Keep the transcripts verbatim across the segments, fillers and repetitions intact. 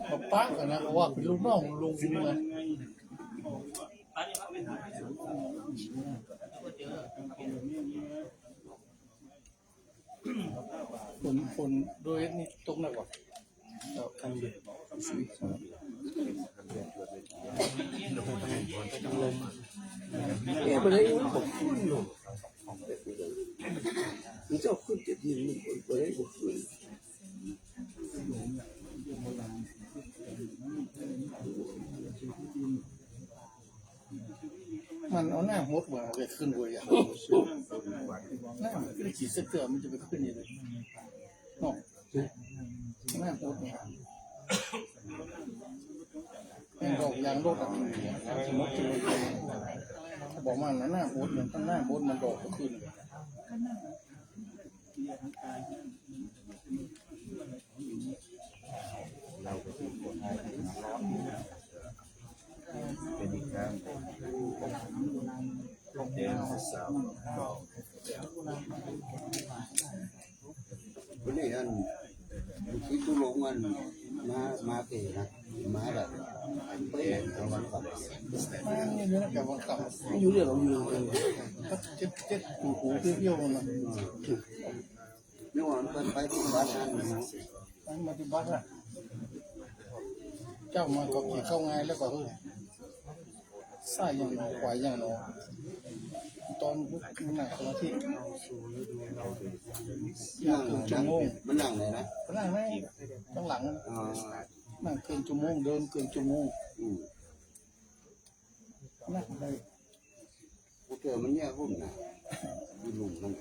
มาปะกันนะ เพราะว่าเป็นลูกน้องลุงนะ ฝน ฝนโดยนี่ตกหนักกว่า เราทำอยู่ เอ๊ะ บ่ได้ มันบ่ขึ้นเนาะ มันจะเอาขึ้นจากดิน มันบ่ได้ บ่ขึ้น มันเอาน้ำหดมา มันจะขึ้นเว้ยอะ น้ำมันก็ได้ขีดเส้นเตือน มันจะไปขึ้นยังไงเนาะ น้ำหดมา แม่งดอกยางรถอะ สมมติบอกมันนะ น้ำหด มันน้ำหด มันดอกก็ขึ้น วันนี้อัน ลูกศิษย์ตุลงอัน มา มาเตะนะ มาแบบ เตะเอาวันก่อน มันอยู่ในกระบวนการ มันอยู่เรื่องของอยู่ เจ็ด เจ็ด หู หู เที่ยวๆ มันนะ นึกว่ามันไปปฏิบัติงานอยู่นะ มันปฏิบัตินะ เจ้ามาก็ขี่เข้าไงแล้วก็เออ ซ้ายอย่างหนอ ขวาอย่างหนอ ตอนนั่งสมาธิ นั่ง เกือบชั่วโมง มันนั่งไหนนะ นั่งไหน ข้างหลัง อ๋อ นั่งเกินชั่วโมง เดินเกินชั่วโมง อืม นั่งได้ โอเค มันแย่ผมนะ อยู่หลุมมัน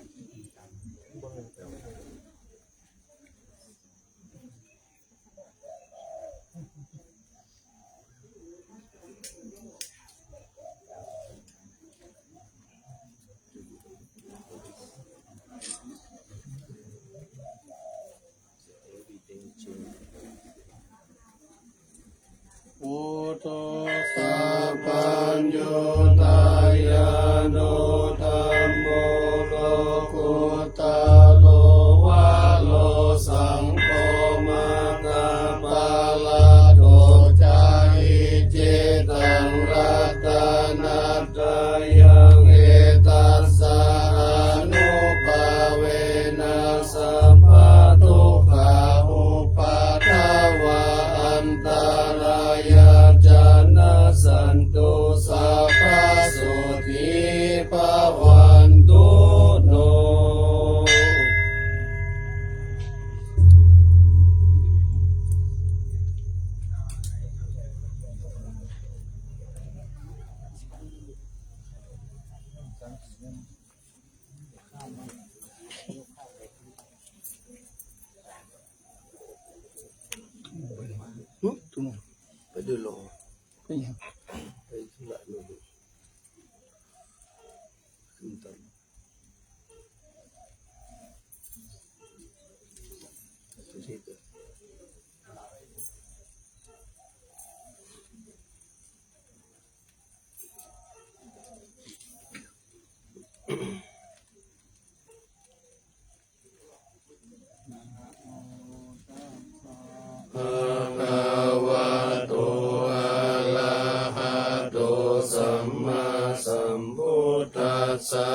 Buddho sabbaññutañāṇo dhammo lokuttaro varo saṅgho maggaphalaṭṭho ca icchitaṃ ratanattayaṃ etassa ānubhāvena sabbadukkhā upaddavā antarāyā ca nassantu sabbasotthī bhavantu no. หึ ตรงนั้น ไปเดินรอ ไปยัง ไปธุระโน่น ขึ้นตอน Bhagavato arahato sammāsambuddhassa.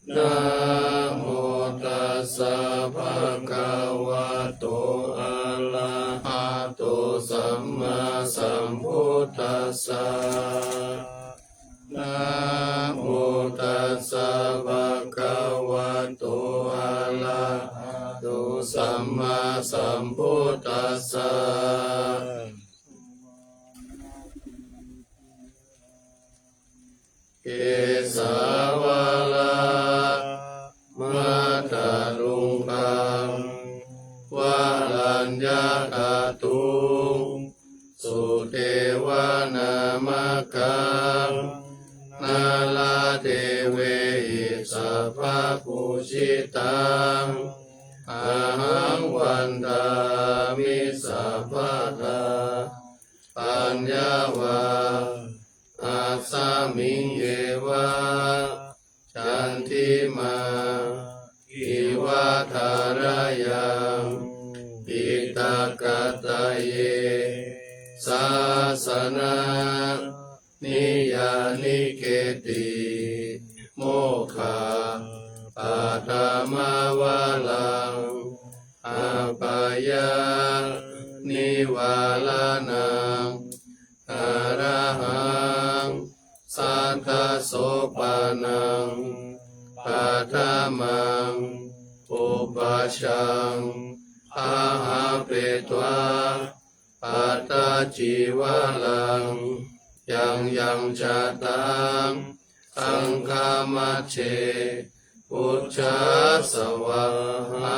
Namo tassa bhagavato arahato sammāsambuddhassa. Namo tassa bhagavato arahato sammāsambuddhassa. Kesavāna mātā luṅgaṃ varaññāgatuṃ, sudevanamāgaṃ nāḷādevehi sabbapūjitaṃ. Ahaṃ vandāmi sabbadā. Paññā vā asmiṃ eva candimā iva tharayaṃ piṭakattaye sāsana niyāniketi mokkhappattamavaraṃ apāyanivāraṇaṃ arahaṃ saddhasopaṇaṃ paṭhamaṃ pubbajaṃ ahappetvā pattacīvaraṃ yaṃ yaṃ jātaṃ saṅghamajjhe pūjā svāhā.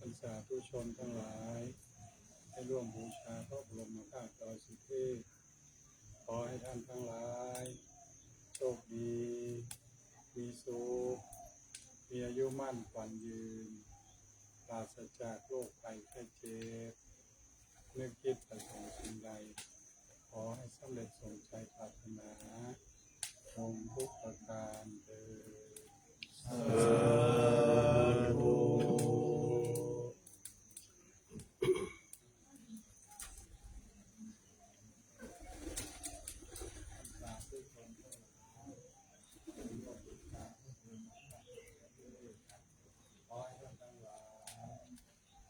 ท่านสาธุชนทั้งหลาย ได้ร่วมบูชาพระบรมธาตุดอยสุเทพ ขอให้ท่านทั้งหลาย โชคดี มีสุข มีอายุมั่นขวัญยืน ปราศจากโรคภัยไข้เจ็บ นึกคิดประสงค์สิ่งใด ขอให้สำเร็จสมใจปรารถนา จงทุกประการเทอญ สาธุ ขอให้ท่านทั้งหลาย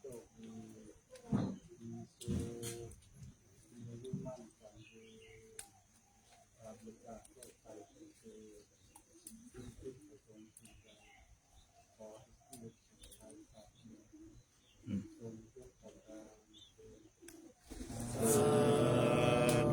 โชคดี มีสุข มีอายุมั่นขวัญยืน ปราศจากโรคภัยไข้เจ็บ คิดประสงค์สิ่งใด ขอให้สำเร็จสมใจปรารถนา จงทุกประการเทอญ สาธุ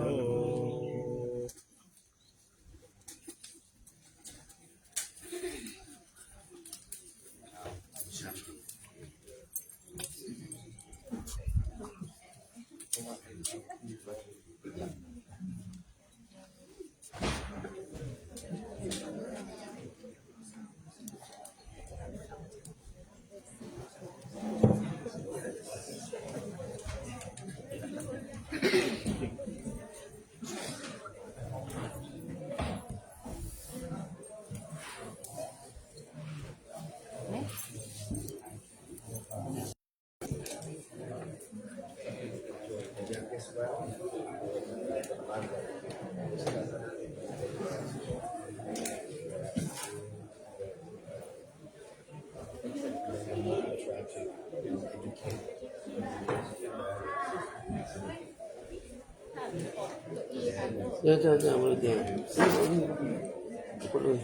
Ya, ya, ya, boleh dia. Boleh.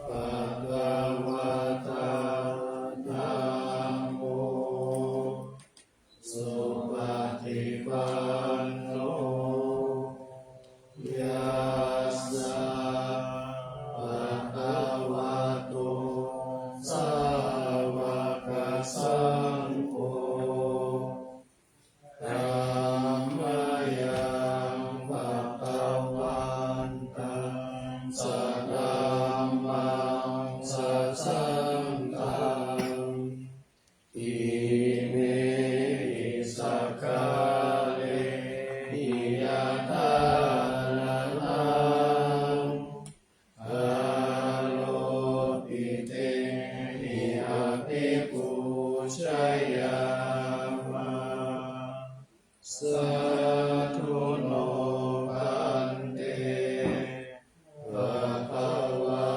bhagavatā dhammo supaṭipanno yassa bhagavato sāvakasaṅgho, tammayaṃ bhagavantaṃ sadhammaṃ sasaṅghaṃ imehi sakkārehi yathārahaṃ āropitehi abhipūjayāma. Sādhu no bhante bhagavā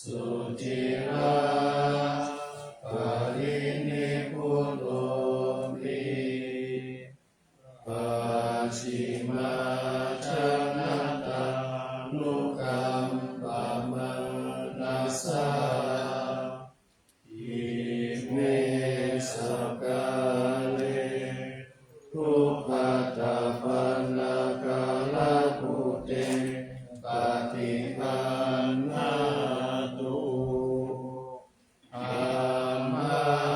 suciraparinibbutopi pacchimājanatānukampamānasā ime sakkāre duggatapaṇṇākārabhūte paṭiggaṇhātu amhākaṃ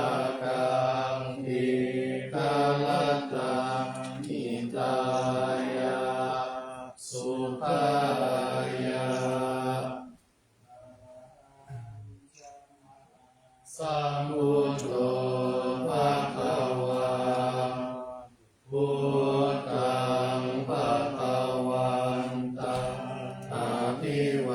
dīgharattaṃ hitāya sukhāya. Sambuddho bhagavā, buddhaṃ bhagavantaṃ abhivādemi.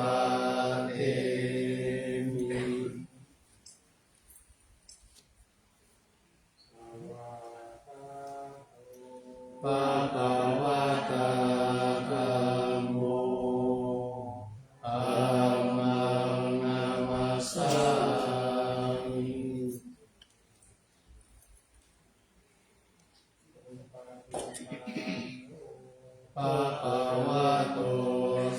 Bhagavatā dhammo, dhammaṃ namassāmi. Bhagavato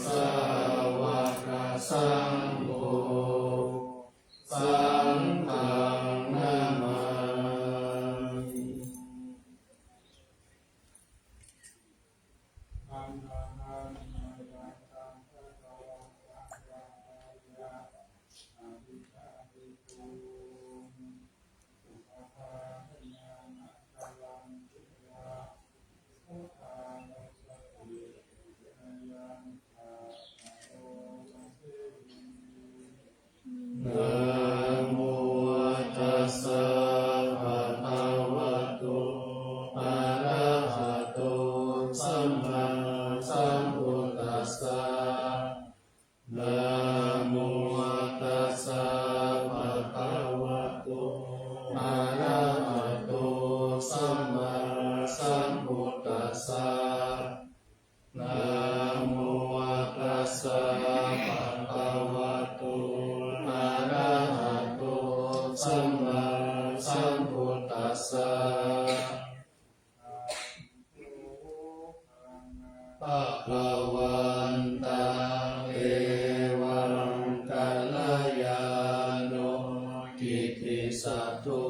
sāvakasaṅgho, saṅghaṃ namāmi. Namo tassa bhagavato arahato sammāsambuddhassa. Namo tassa bhagavato arahato sammāsambuddhassa. Namo tassa bhagavato arahato sammāsambuddhassa. Bhagavantaṃ evaṃ kalyāṇo kittisaddo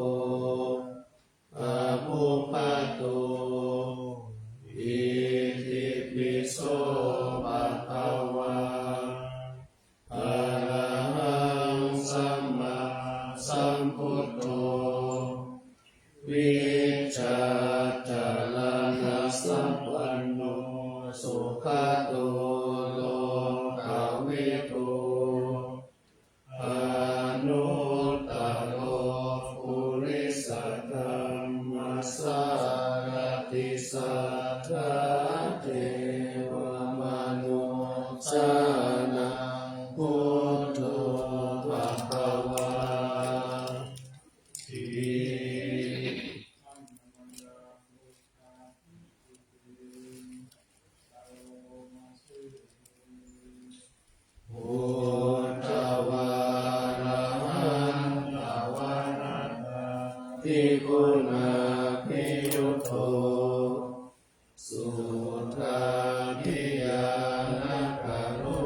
abbhuggato: Itipi so bhagavā arahaṃ sammāsambuddho vijjācaraṇasampanno sugato lokavidū anuttaro purisadammasārathi satthā devamanussānaṃ buddho bhagavāti. Buddhavārahantavaratādiguṇābhiyutto suddhābhiñāṇagarū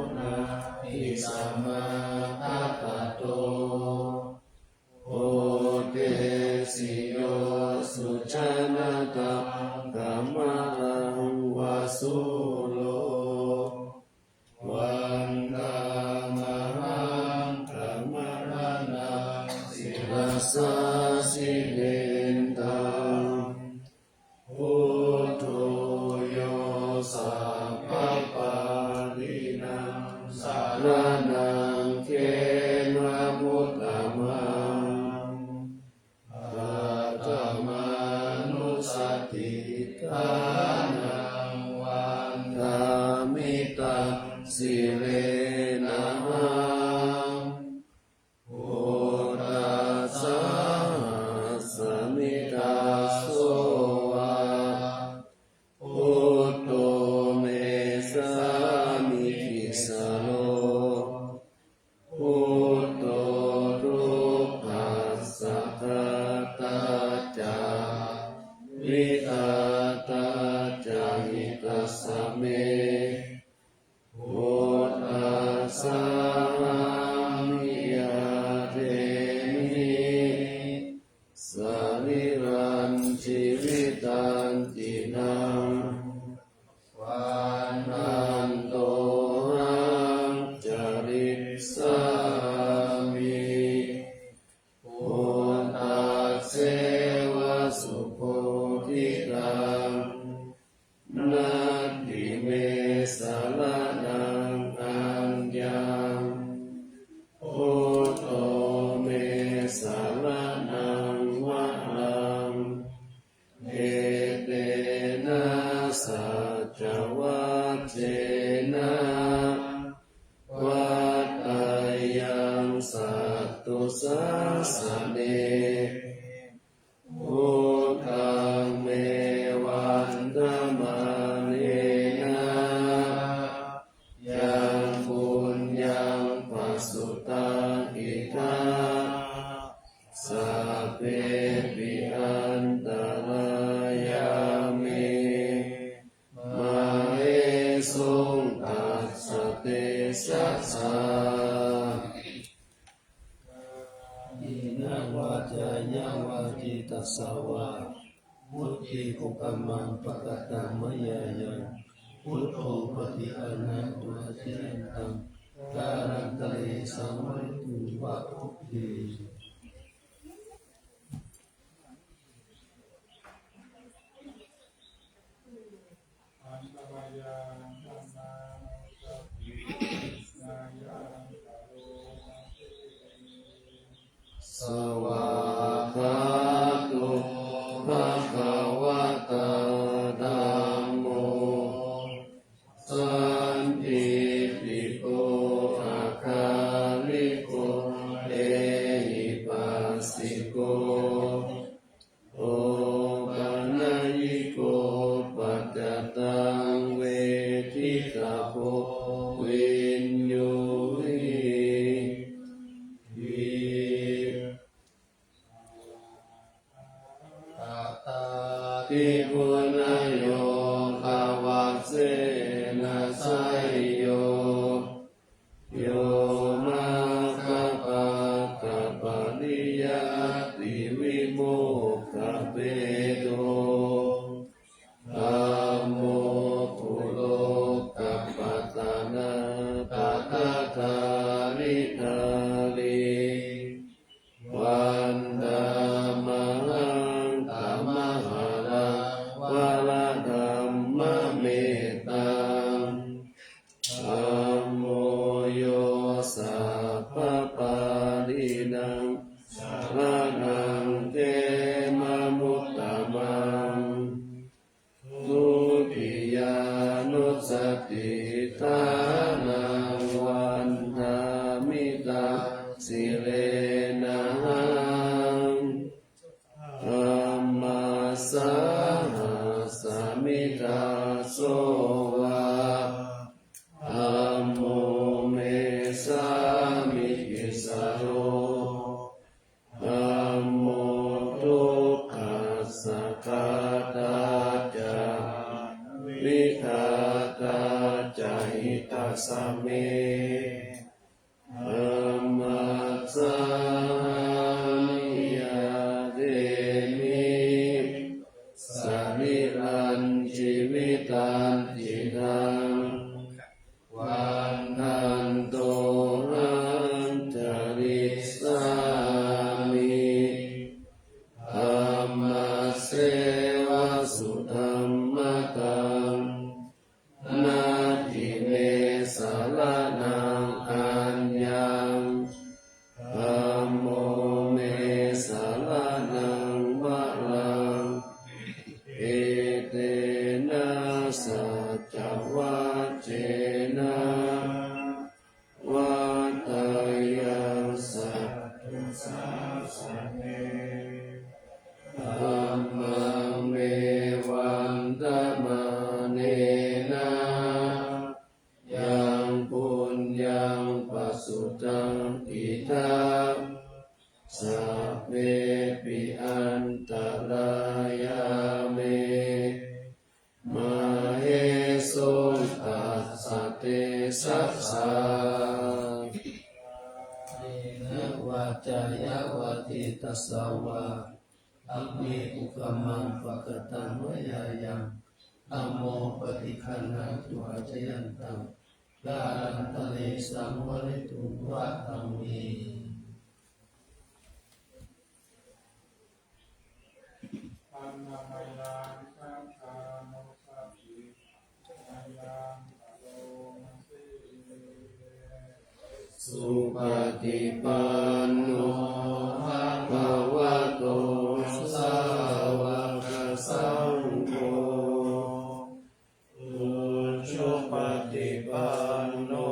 saraṇaṃ khemamuttamaṃ. Paṭhamānussatiṭṭhānaṃ vandāmi taṃ sirenahaṃ. Buddhassāhasmi dāso va, buddho me sāmikissaro, buddho dukkhassa ghātā ca, vidhātā ca hitassa me. Buddhassāham abhivādemi, sarīrañjīvitañcidaṃ, vandantohaṃ carissāmi. Buddhasseva subodhitaṃ, natthi me saraṇaṃ aññaṃ, buddho me saraṇaṃ varaṃ. Etena saccavajjena, vaḍḍheyyaṃ satthu sāsane. Buddhaṃ me vandamānena, yaṃ puññaṃ pasutaṃ idha, sabbepi antarāyā me, māhesuṃ tassa tejasā. Kāyena vācāya va cetasā vā, buddhe kukammaṃ pakataṃ mayā yaṃ, buddho paṭiggaṇhatu accayantaṃ, kālantare saṃvarituṃ va buddhe. Svākkhāto bhagavatā dhammo, sandiṭṭhiko akāliko ehipassiko, opanayiko paccattaṃ veditabbo viññūhīti. Atthādiguṇayogavasena seyyo, yo maggapākapariyattivimokkhabhedo, dhammo kulokapatanā tadadhāridhārī, vandāmahaṃ tamaharaṃ varadhammamettaṃ. Dhammo yo sabbapāṇīnaṃ saraṇaṃ khemamuttamaṃ. Dutiyānussatiṭṭhānaṃ vandāmi taṃ sirenahaṃ. Dhammassāhasmi dāso va, dhammo me sāmikissaro, dhammo dukkhassa ghātā ca, vidhātā ca hitassa me. Dhammassāham abhivādemi, sarīrañjīvitañcidaṃ, vandantohaṃ carissāmi. Dhammasseva sudhammataṃ, natthi me saraṇaṃ Kāyena vācāya va cetasā vā, dhamme kukammaṃ pakataṃ mayā yaṃ, dhammo paṭiggaṇhatu accayantaṃ, kālantare saṃvarituṃ va dhamme. Supaṭipanno bhagavato sāvakasaṅgho, ujupaṭipanno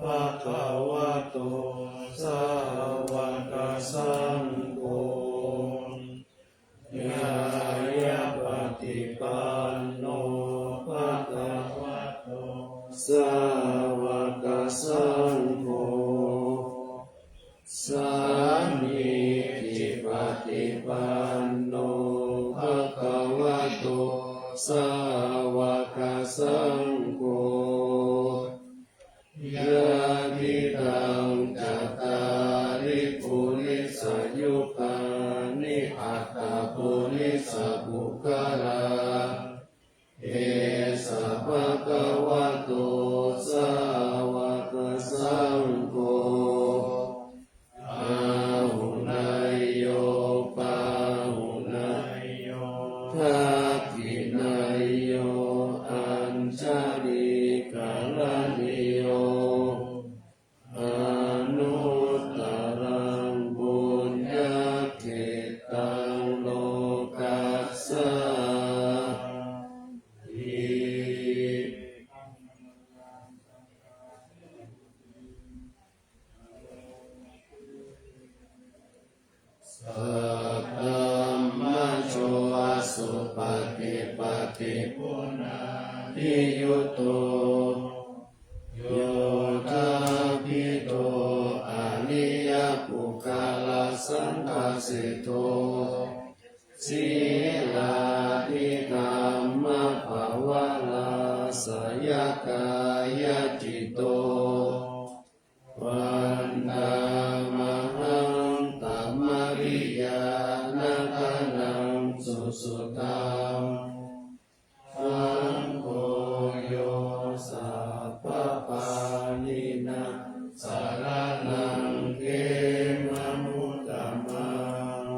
bhagavato sāvakasaṅgho, ñāyapaṭipanno bhagavato sāvakasaṅgho, sāmīcipaṭipanno bhagavato sāvakasaṅgho, yadidaṃ cattāri purisayugāni aṭṭha purisapuggalā, esa bhagavato sāvakasaṅgho, āhuneyyo pāhuneyyo dakkhiṇeyyo añjalikaraṇīyo, anuttaraṃ puññakkhettaṃ lokassāti. Saddhammajo supaṭipattiguṇaniyutto, yoṭṭhabbidho ariyapuggalasaṅghaseṭṭho, sīlādidhammapavalāsayakāyacitto, vandāmahaṃ tamariyāna gaṇaṃ susuddhaṃ. Saṅgho yo sabbapāṇīnaṃ saraṇaṃ khemamuttamaṃ,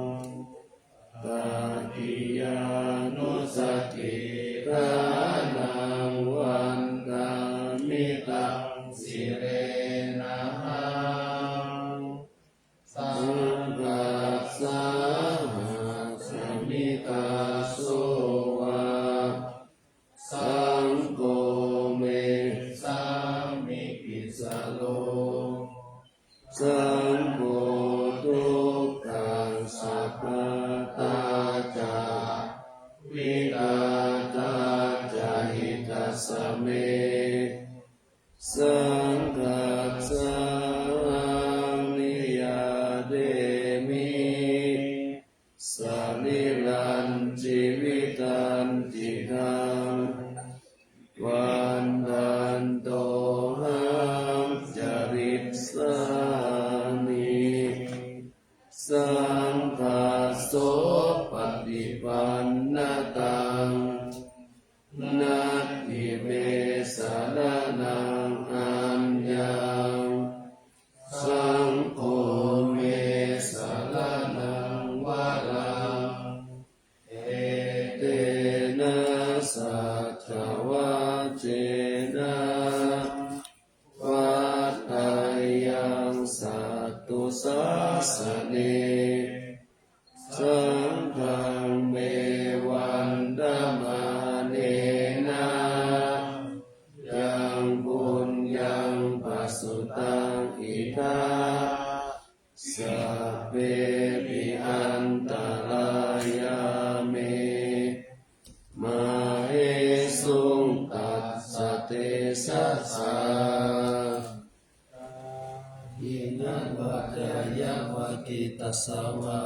tatiyānussatiṭṭhānaṃ vandāmi taṃ sirenahaṃ. Saṅghassāhasmi dāso va, saṅgho me sāmikissaro. Saṅgho dukkhassa ghātā ca vidhātā ca hitassa me. Saṅghassāhaṃ niyyādemi sarīrañjīvitañcidaṃ. Vandantohaṃ carissāmi saṅghassopaṭipannataṃ. Natthi me saraṇaṃ aññaṃ, saṅgho me saraṇaṃ varaṃ. Etena saccavajjena vaḍḍheyyaṃ satthu sāsane. Saṅghaṃ me vandamānena yaṃ puññaṃ pasutaṃ idha, sabbepi antarāyā me māhesuṃ tassa tejasā. Kāyena vācāya va cetasā vā,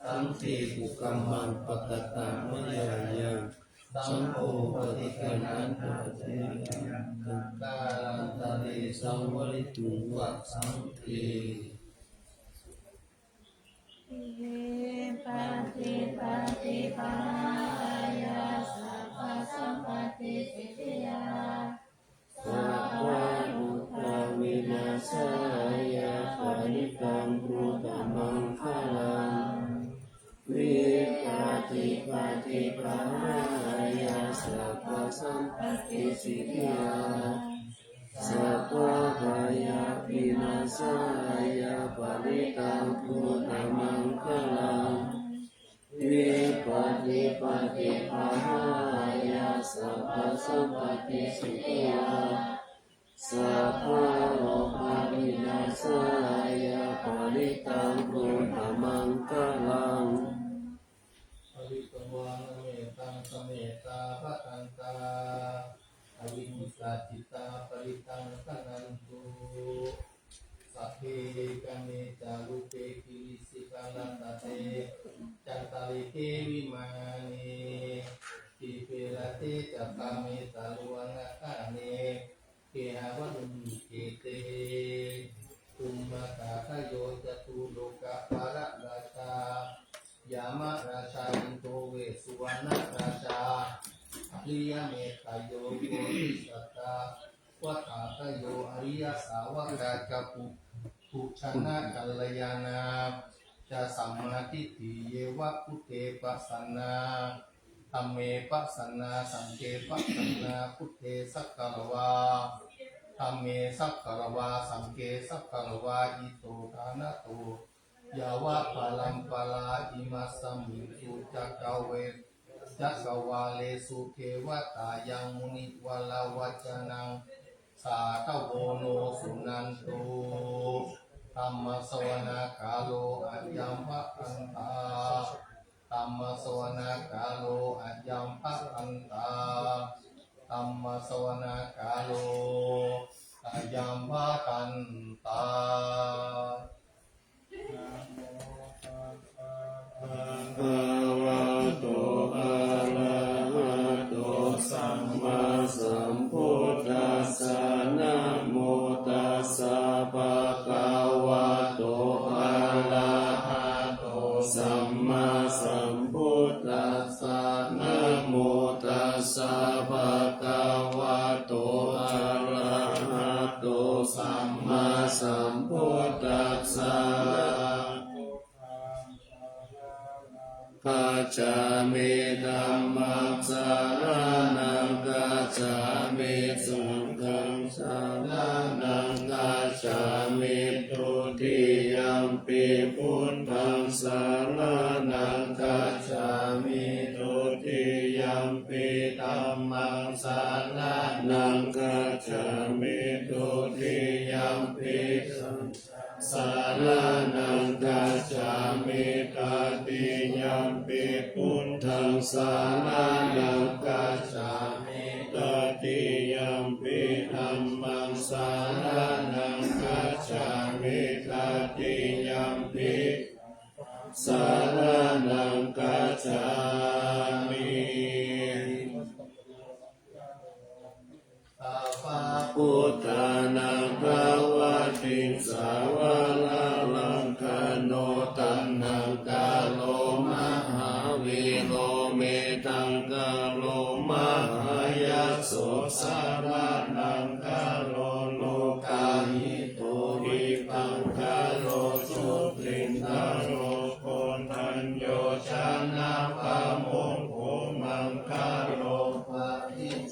saṅghe kukammaṃ pakataṃ mayā yaṃ, Saṅgho paṭiggaṇhatu accayantaṃ, kālantare saṃvarituṃ va saṅghe. Vipattipaṭibāhāya sabbasampattisiddhiyā, sabbarogavināsāya parittaṃ brūtha maṅgalaṃ. Vipattipaṭibāhāya sabbasampattisiddhiyā, sabbabhayavināsāya parittaṃ brūtha maṅgalaṃ. Vipattipaṭibāhāya sabbasampattisiddhiyā, sabbarogavināsāya parittaṃ brūtha maṅgalaṃ. Pharitvāna mettaṃ samettā bhadantā, avikkhittacittā parittaṃ bhaṇantu. Sagge kāme ca rūpe girisikharataṭe cantalikkhe vimāne, dīpe raṭṭhe ca gāme taruvanagahane gehavatthumhi khette, bhummā cādayo catulokapalarājā, yāmarājā indo vessuvaṇṇarājā, ariyametayo bodhisattāvatthādayo ariyasāvakā ca pu- bhujangakalyāṇā ca sammādiṭṭhi ye va buddhe pasannā, dhamme pasannā, saṅghe pasannā, buddhe sagāravā, dhamme sagāravā, saṅghe sagāravā, ito ṭhānato yāva paramparā imāsmiṃ su cakkavale- cakkavāḷesu devatā yaṃ munivaravacanaṃ sādhavo no suṇantu. Dhammassavanakālo ayambhadantā. Dhammassavanakālo ayambhadantā. Dhammassavanakālo ayambhadantā. Bhagavato arahato sammāsambuddhassa. Namo tassa bhagavato arahato sammāsambuddhassa. Namo tassa bhagavato arahato sammāsambuddhassa. Gacchāmi. Dhammaṃ saraṇaṃ gacchāmi. Saṅghaṃ saraṇaṃ gacchāmi. Dutiyampi buddhaṃ saraṇaṃ gacchāmi. Dutiyampi dhammaṃ saraṇaṃ gacchāmi. Dutiyampi saṅghaṃ saraṇaṃ gacchāmi. Tatiyampi buddhaṃ saraṇaṃ gacchāmi. Tatiyampi dhammaṃ saraṇaṃ gacchāmi. Tatiyampi saraṇaṃ gacchāmi. Sabbabuddhānaṃ dvattiṃsavara laṅkano, taṇhaṅkaro mahāvīro, medhaṅkaro mahāyaso, saraṇaṅkaro lokahito, hitaṅkaro jotindharo, koṇḍañño janapāmokkho, maṅgalo paṭi-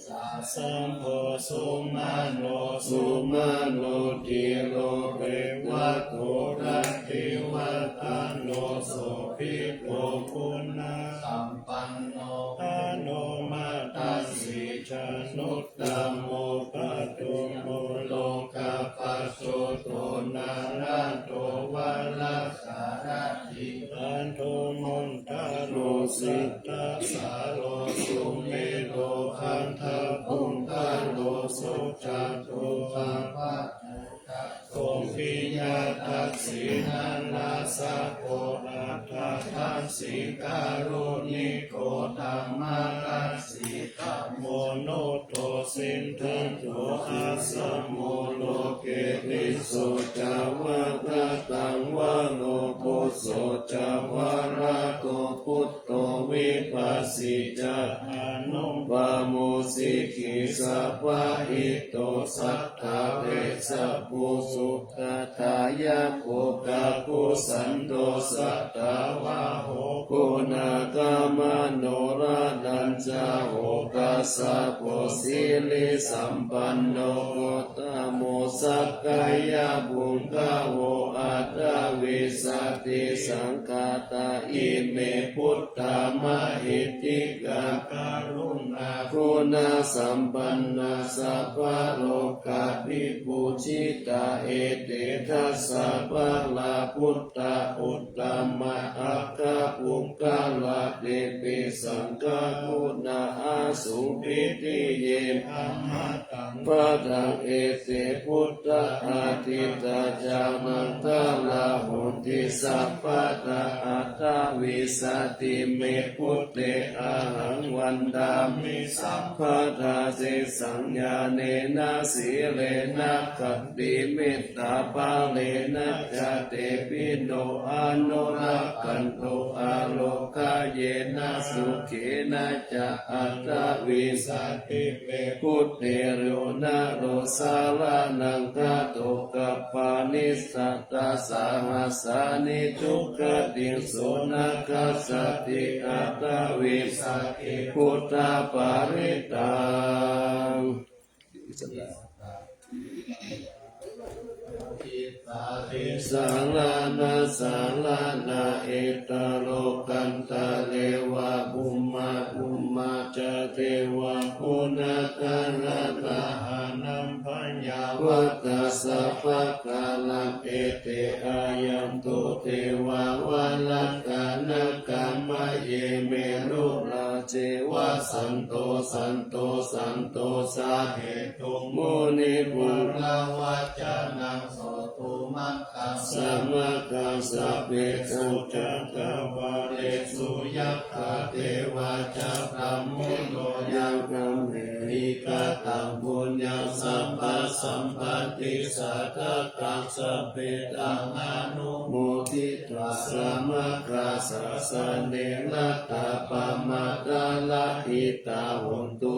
saṅgo, sumano sumano, dhīro devato, rativaḍḍhano, sobhito guṇasampanno, anomadassī januttamo, padumo lokapajjoto, nārado varasārathī, āgū man- daro, sattasāro sumedho, gandhabbaṅgaro sojāto, pavatthato piyadarshī, narāsabho atthadam- sī kāruṇiko tamadasi dhammo nutto sindhento āsamo loke tisso ca vakkhataṃ varo phusso ca varado putto vipassi ca anuppamo sikhī sabbahito satthā vessabhū sukhadāyako kakusandho satavaho guṇāgamano vaṇṇañca hokasappo sirisampanno gottamo sakyapuṅgavo aṭṭhavīsati saṅkhātā ime buddhā mahiddhikā karuṇāguṇasampannā sabbalokādhipūjitā ete dasa balā buddhā uttama aggapuggalā tepi saṅghaguṇā āsuṃ pītiye amhā taṃ padaṃ ete buddhā atītā ca maṅgalā honti sabbadā aṭṭhavīsati me buddhe ahaṃ vandāmi sabbadā sīsaṃ ñāṇena sīlena khantimettābalena ca tepi no anurakkhantu ārogyena sukhena ca aṭṭhavīsati me buddhe yo naro saraṇaṃ gato kappaniṭṭhitasahassāni duggatiṃ so na gassati aṭṭhavīsati buddhaparittaṃ. Saraṇa saraṇa ettha lokantare va bhummā bhummā ca devā bhunnā gahaṇā gahaṇā byāvatassa pākāraṃ ete āyantu devā varuttā nāgā mahe meru rājeva santo santo santo sahe tu munivaravacanaṃ sotu maggassa magga sabbe so cakkavāḷesu yakkhā devā ca brahmuno yam kamhehi kataṃ puññaṃ sabbasampattisiddhiyā taṃ anumoditvā samaggāsasane laddhā pamādarahitā hontu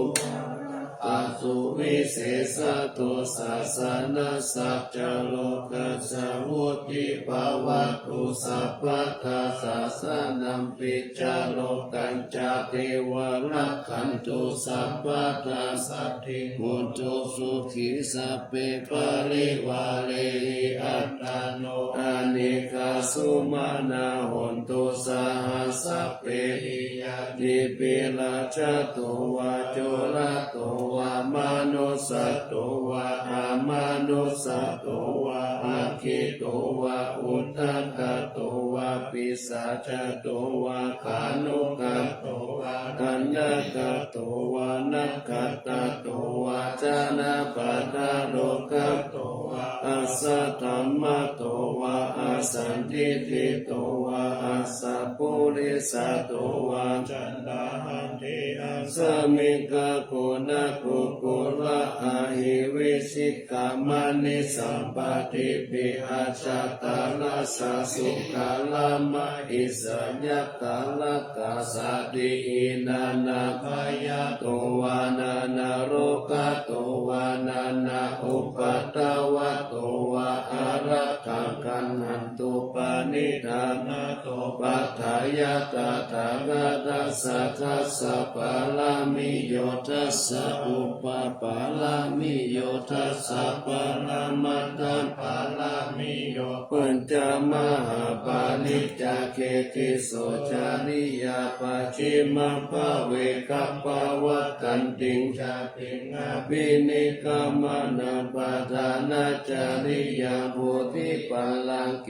suvisesato sāsanassa ca lokassa vuḍḍhī bhavatu sabbadā sāsanampi ca lokañca devā rakkhantu sabbadā saddhiṃ hontu sukhī sabbe parivārehi attāno anekā sumanā hontu saha sabbehi ñātibhi rājato vā corato vā manussato vā amanussato vā aggito vā udakato vā pisācato vā khāṇukato vā kaṇṭakato vā nakkhattato vā janapadarogato vā asaddhammato vā asandiṭṭhito vā asappurisato vā caṇḍahatthiassamigagoṇakukkuraahivicikamaṇisappadīpiacchataracchasūkaramahisayattha laddhasattahīnanābhayato vā nānārogato vā nānāupaddavato vā ārakkhaṃ gaṇhantu paṇḍitānato paṭṭhāya tathāgatassa dasa pāramiyo dasa upapāramiyo dasa paramatthapāramiyo pañca mahāpariccāge tisso cariyā pacchimabbhave gabbhāvakkantiṃ jātiṃ abhinikkhamanaṃ padaññātariyaṃ bodhipallaṃ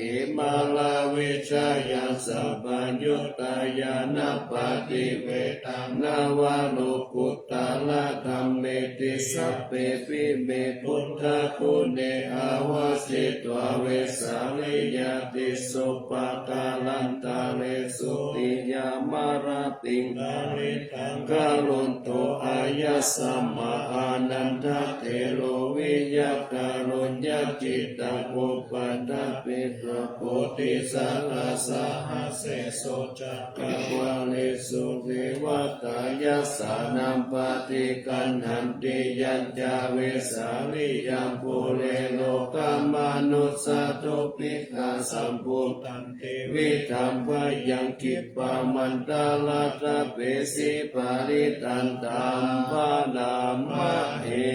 vijayaṃ sabbaññutañāṇappaṭivedhaṃ navalokuttaradhammeti sabbepime buddhaguṇe āvas Jitva vesāliyā tisu pākārantaresu tiyāmarattiṃ parittaṃ karonto āyasmā Ānandatthero viya kāruññacittaṃ upaṭṭhapetvā bodhisattasāhase so cakkavāḷesu devatā yassāṇaṃ paṭiggaṇhanti yañca vesāliyaṃ pure rogāmanussadubbhikkhasambhūtantividham bhayaṃ khippāmantaradhāpesi parittaṃ taṃ bhaṇāma he.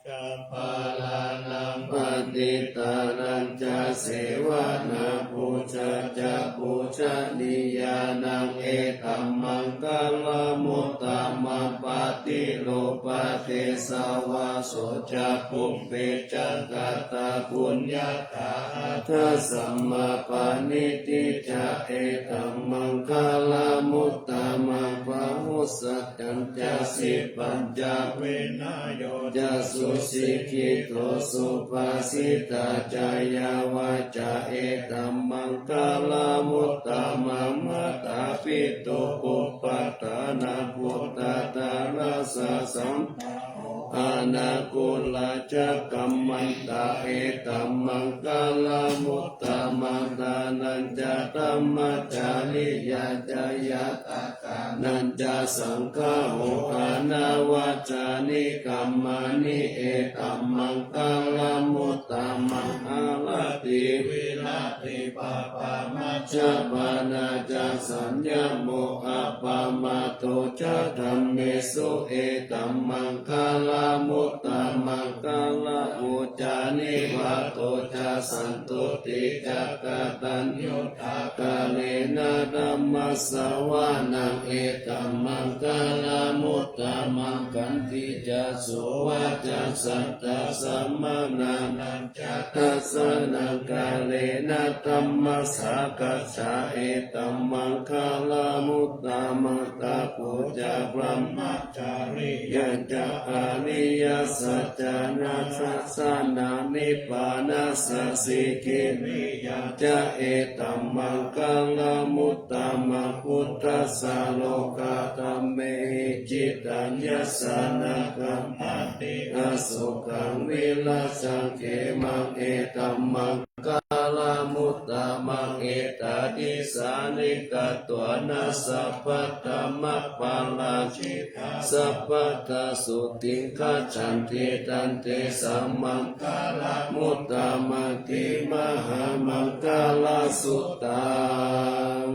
Ca bālānaṃ paṇḍitānañca sevanā pūjā ca pūjanīyānaṃ etammaṅgalamuttamaṃ. Paṭirūpadesavāso ca pubbe ca katapuññatā attasammāpaṇidhi ca etammaṅgalamuttamaṃ. Bahu ccañca sippañca vinayo ca susikkhito subhāsitā ca yā vācā etammaṅgalamuttamaṃ. Mātāpitu upaṭṭhānaputtadārassa saṅgaho anākulā ca kammantā etammaṅgalamuttamaṃ. Dānañca dhammacariyā ca ñātakā nañca saṅgaho anavajjāni kammāni etammaṅgalamuttamaṃ. Āratī viratī pāpā majjapānā ca saññamo appamādo ca dhammesu etammaṅgalamuttamaṃ. Gāravo ca nivāto ca santuṭṭhī ca kataññutā kālena dhammassavanaṃ etammaṅgalamuttamaṃ. Khantī ca sovacassatā samaṇānañca dassanaṃ kālena dhammasākacchā etammaṅgalamuttamaṃ. Tapo ca brahma cariyā ca ariyasaccāna dassanaṃ nibbānasacchikiriyā ca etammaṅgalamuttamaṃ. Phuṭṭhassa lokadhammehi cittaṃ yassa na kampati asokaṃ virajaṃ khemaṃ etammaṅ galamuttamaṃ. Etādisāni katvāna sabbatthamaparājitā sabbattha sotthiṃ gacchanti tantesaṃ maṅgalamuttamanti. Mahāmaṅgalasuttaṃ.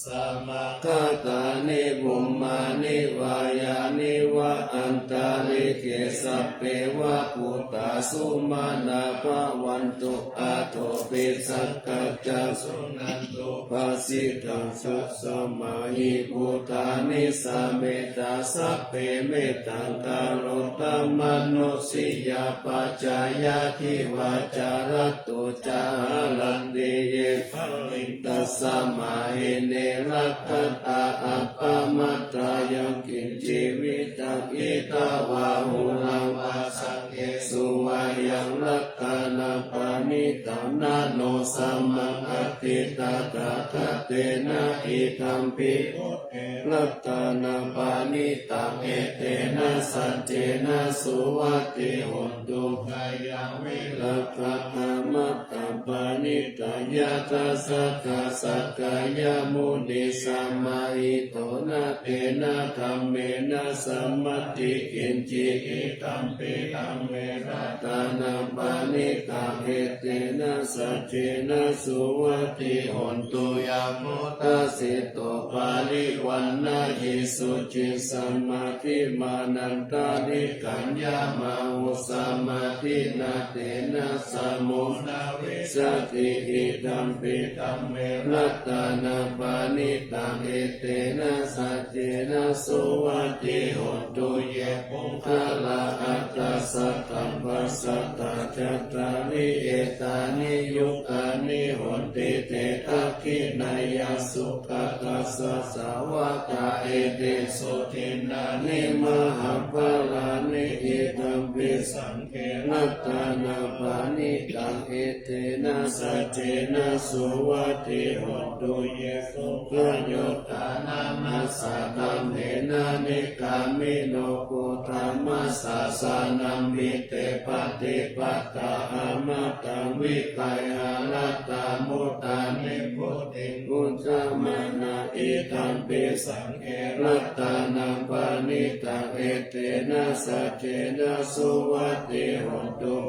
Samāgatāni bhummāni vā yāni va antalikkhe sabbeva bhūtā sumanā bhavantu athopi sakkacca suṇantu bhāsitaṃ. Tasmā hi bhūtā nisāmetha sabbe mettaṃ karotha mānusiyā pajāya divā ca ratto ca haranti ye baliṃ tasmā hi ne rakkhatha appamattā. Yaṅkiñci vittaṃ idha vā huraṃ vā saggesu vā yaṃ ratanaṃ paṇītaṃ na no samaṃ atthi tathāgatena idampi buddhe ratanaṃ paṇītaṃ etena saccena suvatthi hotu. Khayaṃ virāgaṃ amataṃ paṇītaṃ yadajjhagā sakyamunī samāhito na tena dhammena samatthi kiñci idampi dhamme ratanaṃ paṇītaṃ etena saccena suvatthi hotu. Yamudasitu parivaṇṇayī suciṃ samādhimānantarikaññamāhu samādhinā tena samo na vijjati idampi dhamme ratanaṃ paṇītaṃ etena saccena suvatthi hotu. Ye puggalā aṭṭha Sattaṃ pasaṭṭhā cattāri etāni yugāni honti, te dakkhiṇeyyā sugatassa sāvakā etesu dinnāni mahapphalāni, idampi saṅghe ratanaṃ paṇītaṃ, etena saccena suvatthi hotu. Ye sukhaṇuttamaṃ assa dhammena nikkāmino gotamasāsanamhi, te pattipattā amataṃ vigayha laddhā mudhā nibbutiṃ bhuñjamānā, idampi saṅghe ratanaṃ paṇītaṃ, etena saccena suvatthi hotu.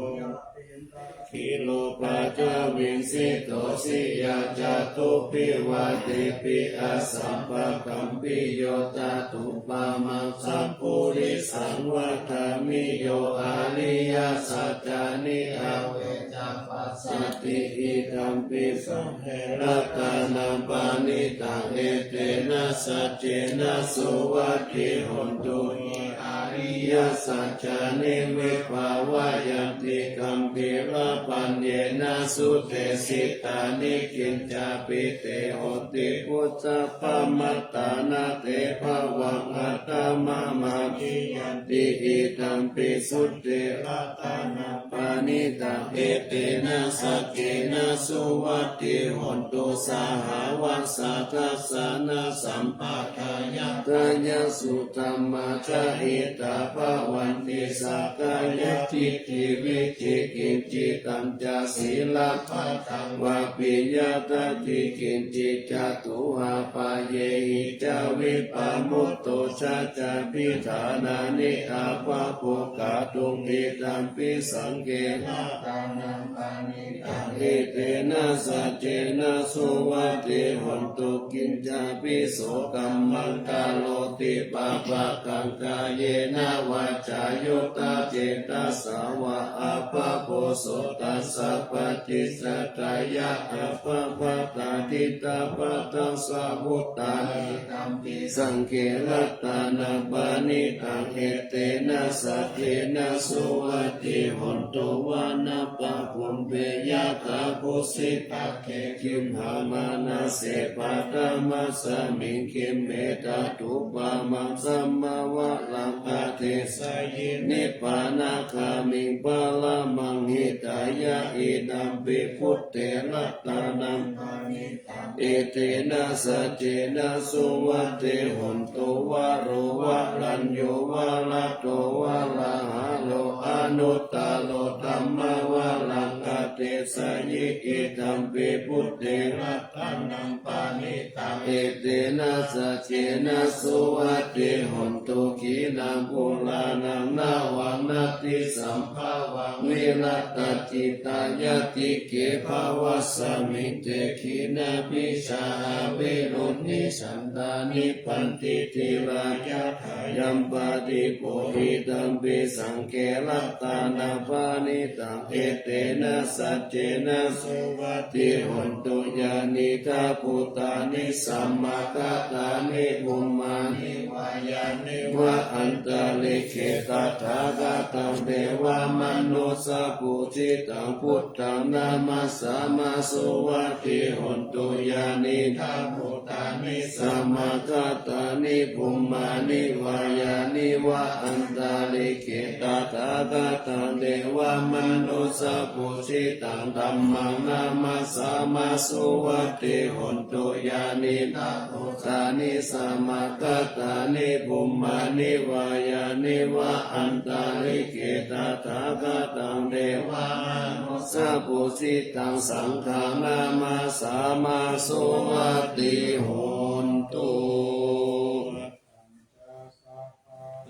Khīro pañcaviṃsito siyā catubbiṃ vātebhiṃ asambhagampiyo, tathūpamaṃ sappurisaṃ vadāmi yo ariyasaccāni avecca passati, idampi saṅghe ratanaṃ paṇītaṃ, etena saccena suvatthi hotu. Ye ariyasaccāni vibhāvayanti gambhīrapaññena sudesitāni, kiñcāpi te honti bhusappamattā, na te bhavaṃ aṭṭhamamādiyanti, idampi suddhe ratanaṃ paṇītaṃ, etena saccena suvatthi hotu. Sahāvassa dassanasampadāya, yāyasu dhammā jahitā bhavanti, sakkāyadiṭṭhi vicikicchitañca, sīlabbataṃ vāpi yadatthi kiñci, catūhapāyehi ca vippamutto, cha cābhiṭhānāni abhabboṭhātuṃ, idampi saṅghe ratanaṃ paṇītaṃ, etena saccena suvatthi hotu. Kiñcāpi so kammaṃ karoti pāpakaṃ, kāyena vācāyuda cetasā vā, abhabbo so tassa paṭicchadāya, abhabbatā diṭṭhapadassa vuttā, idampi saṅghe ratanaṃ paṇītaṃ, etena saccena suvatthi hotu. Vanappagumbe yakkhā vusitagge, gimhānamānase paṭhamasmiṃ gimhe, tathūpamaṃ sammavaraṃ adesayi, nibbānagāmiṃ paramaṃ hitāya, idampi buddhe ratanaṃ paṇītaṃ, etena saccena suvatthi hotu. Varo varaññū varado varāharo, anuttaro dhammavaraṃ adesayi, idampi buddhe ratanaṃ paṇītaṃ, etena saccena suvatthi hotu. Khīṇaṃ purāṇaṃ navaṃ natthi sambhavaṃ, virattacittāyatike bhavasmiṃ, te khīṇabījā avirūḷhichandā, nibbanti dhīrā yathāyampadīpo, idampi saṅghe ratanaṃ paṇītaṃ, etena saccena suvatthi hotu. Yānīdha bhūtāni samāgatāni, bhummāni vā yāni va antalikkhe, tathāgataṃ devamanussapūjitaṃ, buddhaṃ namassāma suvatthi hotu. Yānīdha bhūtāni samāgatāni, bhummāni vā yāni va antalikkhe, tathāgataṃ devamanussapūjitaṃ, dhammaṃ namassāma suvatthi hotu. Yānīdha bhūtāni samāgatāni, bhummāni vā yāni va antalikkhe, tathāgataṃ devamanussapūjitaṃ, saṅghaṃ namassāma suvatthi hotu.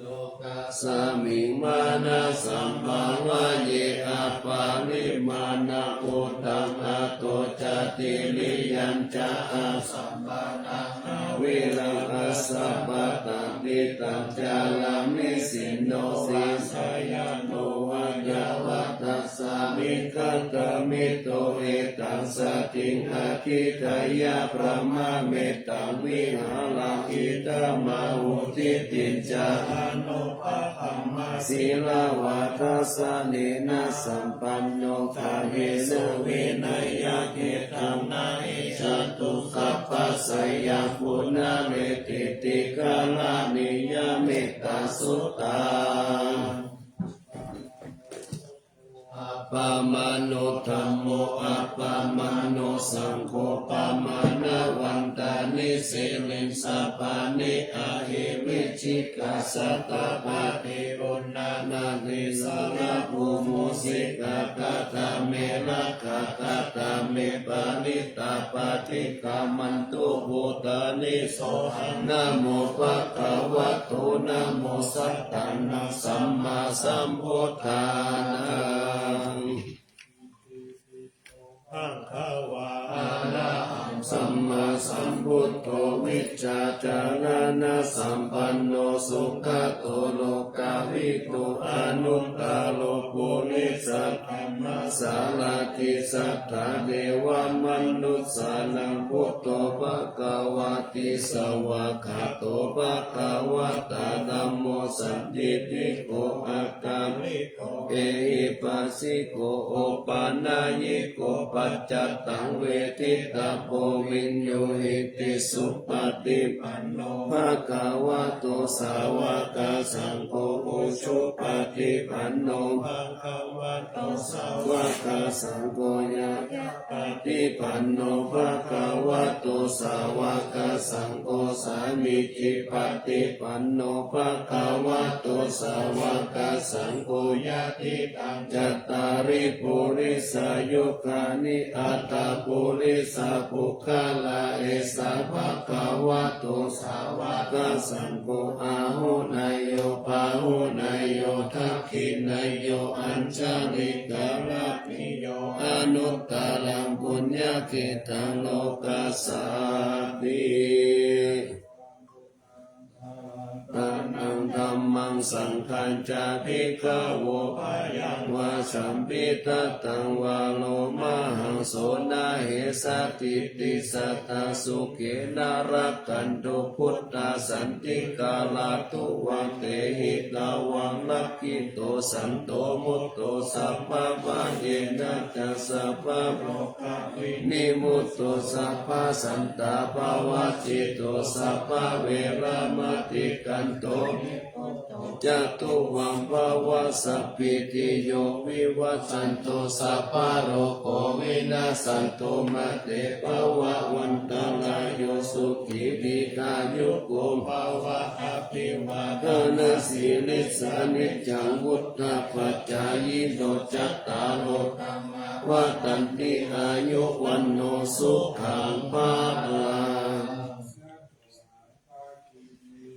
Lokasmiṃ mānasambhāvaye aparimāṇaṃ, uddhaṃ adho ca tiriyañca, asambādhaṃ averaṃ asapattaṃ. Tiṭṭhaṃ caraṃ nisinno vā, sayāno vā yāvatassa vigatamiddho, etaṃ satiṃ adhiṭṭheyya, brahmametaṃ vihāraṃ idhamāhu. Diṭṭhiñca anupagamma, sīlavā dassanena sampanno, kāmesu vineyya gedhaṃ, na hi jātu gabbhaseyyaṃ punaretīti. Karaṇīyamettasuttaṃ. Appamāṇo dhammo, appamāṇo saṅgho, pamāṇavantāni sirīsapāni, ahi vicchikā satapadī uṇṇānābhī sarabū mūsikā. Katā me rakkhā, katā me parittā, paṭikkamantu bhūtāni, sohaṃ namo bhagavato, namo sattannaṃ sammāsambuddhānaṃ. Bhagavā arahaṃ sammāsambuddho, vijjācaraṇasampanno, sugato lokavidū, anuttaro purisadammasārathi, satthā devamanussānaṃ buddho bhagavāti. Svākkhāto bhagavatā dhammo, sandiṭṭhiko akāliko ehipassiko opanayiko paccattaṃ veditabbo viññūhīti. Supaṭipanno bhagavato sāvakasaṅgho, ujupaṭipanno bhagavato sāvakasaṅgho, ñāyapaṭipanno bhagavato sāvakasaṅgho, sāmīcipaṭipanno bhagavato sāvakasaṅgho, yadidaṃ cattāri purisayugāni aṭṭha purisapuggalā, esa bhagavato sāvakasaṅgho, āhuneyyo pāhuneyyo dakkhiṇeyyo añjalikaraṇīyo, anuttaraṃ puññakkhettaṃ lokassāti. Dhammaṃ saṅghañca bhikkhavo, bhayaṃ vā chambhitattaṃ vā, lomahaṃso na hessatīti. Sadā sukhena rakkhantu buddhā, santikaratthu vā tehi, tvaṃ rakkhito santo mutto, sabbabhayena ca sabba vinimutto, sabbasantāpavajjito, sabbaveramatikkanto, nibbuto ca tuvaṃ bhava. Sabbītiyo vivajjantu, sabbarogo vinassantu, mā te bhavatvantarāyo, sukhī dīghāyuko bhava. Abhivādanasīlissa niccaṃ vuḍḍhāpacāyino, cattāro dhammā vaḍḍhanti, āyu vaṇṇo sukhaṃ balaṃ.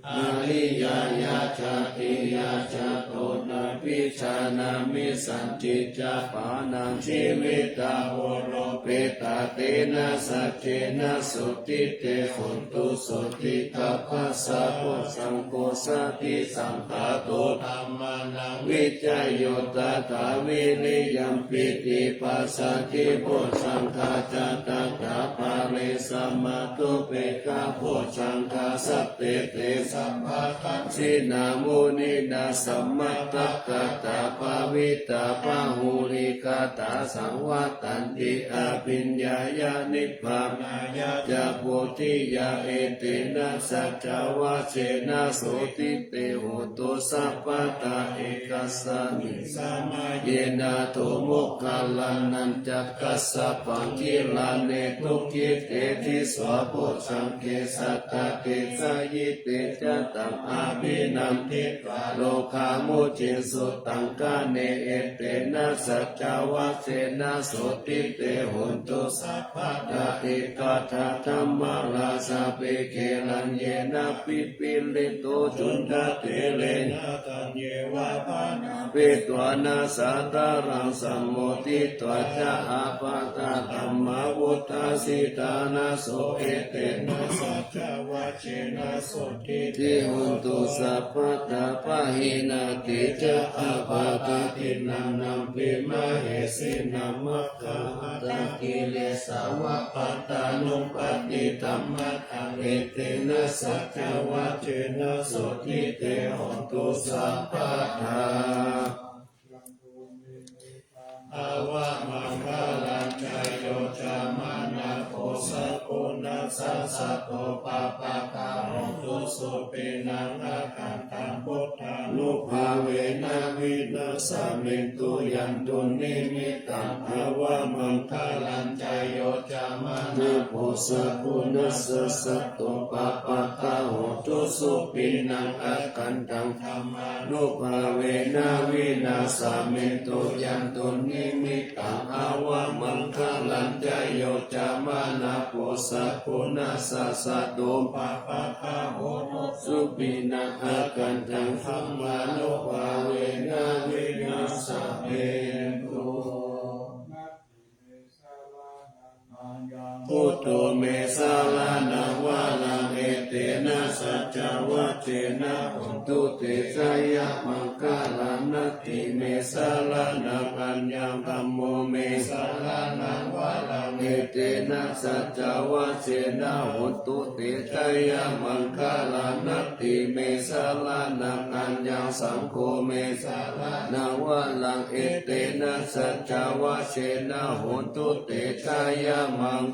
Ariyā yā jātiyā jāto, na vijānāmi sañcicca pāṇaṃ, jīvitā voropetā, tena saccena sotthi te hotu. Sotthi gabbhassa bojjhaṅgo, satisaṅkhāto dhammānaṃ vicayo, tathā viriyampīti passaddhi bojjhaṅgā ca, tathāpare samādhupekkhabojjhaṅgā, sattete sabbadassinā muninā sammadakkhātā, bhāvitā bahulīkatā, saṃvattanti abhiññāya nibbānāya ca bodhiyā. Etena saccavajjena sotthi te hotu sabbadā. Ekasmiṃ samaye nātho moggallānañca kassapaṃ gilāne dukkhite disvā bojjhaṅge, satta desayi te ca taṃ abhinanditvā rogā mucciṃsu taṅkhaṇe. Etena saccavajjena sotthi te hotu sabbadā. Ekadā dhammarājāpi gelaññenābhipīḷito, cundattherena taññeva bhaṇāpetvāna sādaraṃ, sammoditvā ca ābādhā tamhā vuṭṭhāsi ṭhānaso. Etena saccavajjena sotthi te hotu sabbadā. Pahīnā te ca ābādhā Dinanampi mahesinaṃ maggappaṭakilesāva pattānuppattidhammataṃ etena saccavajjena sotthi te hotu sabbadā. Avamaṅgalañca yo cāmanāpo sakuṇassa saddo pāpaggaho dussupinaṃ akantaṃ buddhānubhāvena vināsamentu yandunnimittaṃ. Avamaṅgalañca yo cāmanāpo sakuṇassa saddo pāpaggaho dussupinaṃ akantaṃ dhammānubhāvena vināsamentu yandunnimittaṃ. Avamaṅgalañca yo cāmanāpo sakuṇassa saddo pāpaggaho dussupinaṃ akantaṃ dhammānubhāvena vināsamentu. Buddho me saraṇaṃ varaṃ etena saccavajjena hotu te jayamaṅgalaṃ. Natthi me saraṇaṃ aññaṃ. Dhammo me saraṇaṃ varaṃ etena saccavajjena hotu te jayamaṅgalaṃ. Natthi me saraṇaṃ aññaṃ. Saṅgho me saraṇaṃ varaṃ etena saccavajjena hotu te jayamaṅgalaṃ.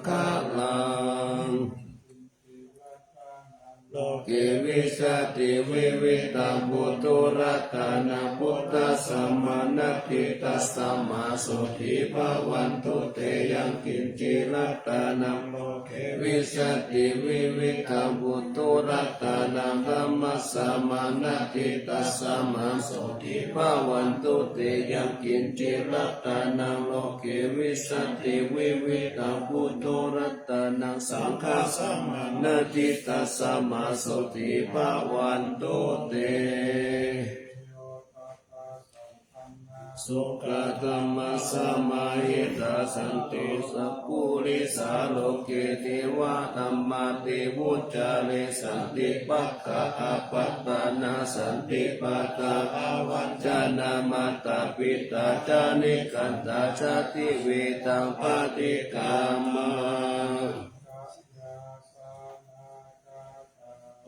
Loke vijjati vividhaṃ puthu ratanaṃ buddhasamaṃ natthi tasmā sotthī bhavantu te. Yaṅkiñci ratanaṃ loke vijjati vividhaṃ puthu ratanaṃ dhammasamaṃ natthi tasmā sotthī bhavantu te. Yaṅkiñci ratanaṃ loke vijjati vividhaṃ puthu ratanaṃ saṅghasamaṃ natthi tasmā sotthī bhavantu te. Sukkadhammasamāhitā santi sappurisā loke devadhammāti vuccare. Santi pakkhā apattanā santi pādā avañcanā mātā pitā ca nikkhantā jātivedhaṃ paṭikkama.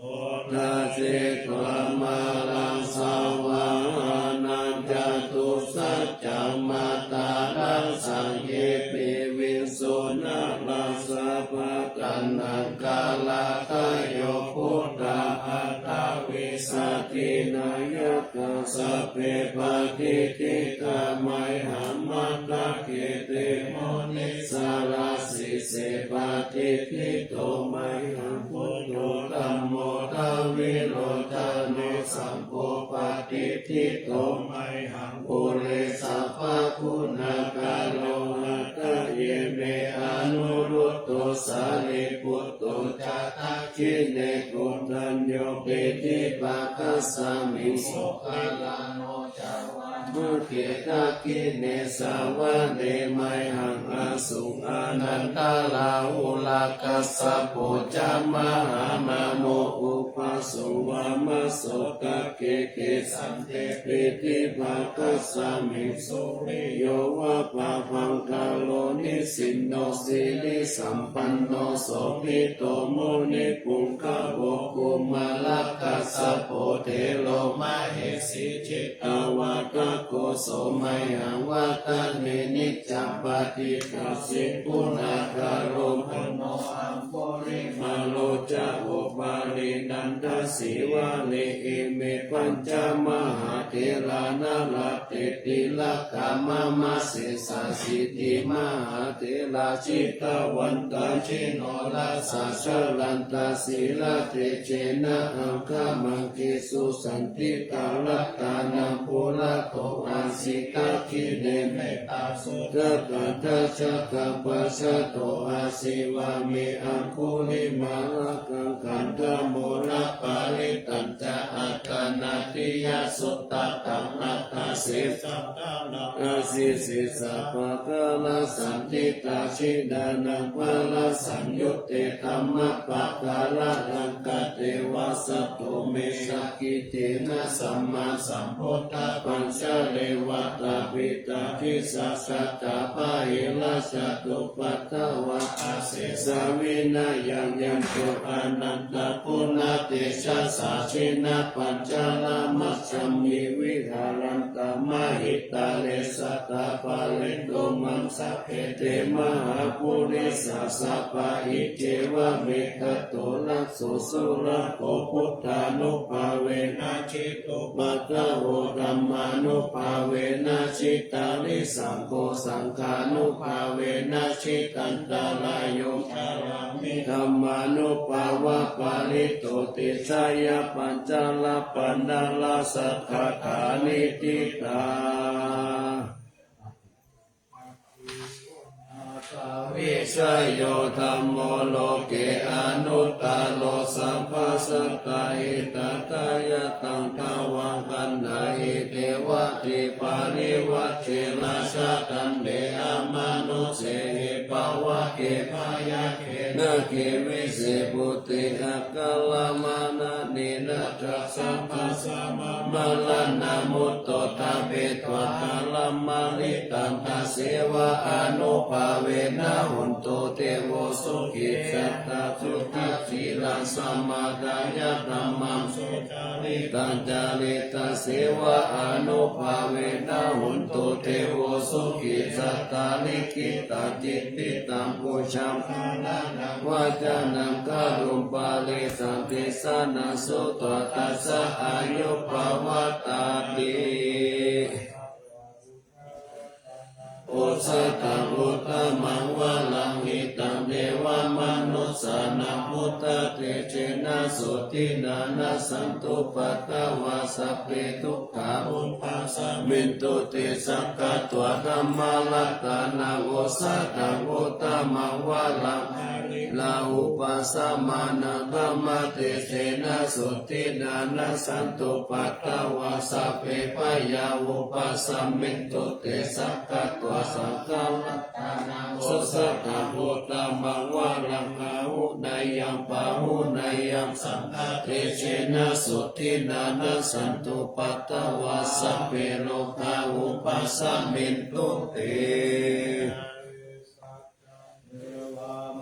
Odasetvā māraṃ savāhanaṃ catusaccāmataraṃ saṅghe piviṃsu narāsabhā. Taṇhaṅkarādayo buddhā aṭṭhavīsati nāyakā sabbe patiṭṭhitā mayhaṃ matthake te munissarā. Sīse patiṭṭhito mayhaṃ buddho dhammo dvilocano saṅgho patiṭṭhito mayhaṃ ure sabbaguṇākaro. Hadaye me anuruddho sārīputto ca dakkhiṇe koṇḍañño piṭṭhibhāgasmiṃ moggallāno ca vāmake. Dakkhiṇe savane mayhaṃ āsuṃ ānandarāhulā kassapo ca mahānāmo ubhāsuṃ vāmasotake. Kesante piṭṭhibhāgasmiṃ suriyo va pabhaṅkaro nisinno sirisampanno sobhito munipuṅgavo. Kumārakassapo thero mahesī cittavādako so mayhaṃ vadane niccaṃ patiṭṭhāsi guṇākaro. Puṇṇo aṅgulimālo ca upālī nandasīvalī ime pañca mahātherā nalāṭe tilakā mama. Sesāsīti mahātherā jitavantā jinorasā jalantā sīlatejena aṅgamaṅgesu saṇṭhitā. Ratanaṃ purato āsi dakkhiṇe mettasuttakaṭṭhakā pacchato āsi vāme aṅgulimālakaṃ. Khandhamoraparittañca āṭānāṭiyasuttakaṃ aṭṭhāsītisataṃ āsi sesā pākārasaṇṭhitā. Jinānaṃ balasaṃyutte dhammapākāralaṅkate vasato me sakiccena sammāsambuddhapañca devatā, pitā disā satta, bahirajjhattupaddavā, asesā vinayaṃ yantu, anantaguṇatejasā. Jinapañjaramajjhamhi viharantā mahītale, satta pālentu maṃ sabbe, te mahāpurisāsabhā. Iccevamekhāto rakkho, surakkho, buddhānubhāvena jitupaddavo, dhammānubhāvena jitārisaṅgho, saṅghānubhāvena jitantarāyo, carāmi dhammānubhāvapālito. Te jaya pañjara paṇṇara sattha ṭhāniti tā. Vijayo dhammo loke anuttaro, sabbasattahitatthāya, taṃ dvaṃ gaṇhāhi devadīpaṃ. Nivajje rājadaṇḍe, amanussehi pāvake, byagghe nāge vise, bhūte aggirāmane, nattha sabbasmā maraṇā mutto, ṭhapetvā kālaṃ mariṇaṃ. Tasseva ānubhāvena, hotu devo sukhī sadā. Suddhasīlaṃ samādāya, dhammaṃ sucaritaṃ careti, tasseva ānubhāvena, hotu devo sukhī sadā. Likhitaṃ cintitaṃ pūjaṃ, dhāraṇaṃ vācanaṃ garuṃ, parittaṃ desanaṃ sutvā, tassa āyu pavaḍḍhatīti. Osathaṃ uttamaṃ varaṃ, hitaṃ devamanussānaṃ, buddhatejena sotthinā, nassantupaddavā sabbe, dukkhā vūpasamentu te. Sakkatvā dhammaratanaṃ, osathaṃ uttamaṃ varaṃ, pariḷāhūpasamanaṃ, dhammatejena sotthinā, nassantupaddavā sabbe, bhayā vūpasamentu te. Sakkatvā saṅgharatanaṃ, osathaṃ uttamaṃ varaṃ, āhuneyyaṃ pāhuneyyaṃ, saṅghatejena sotthinā, nassantupaddavā sabbe, rogā vūpasamentu te.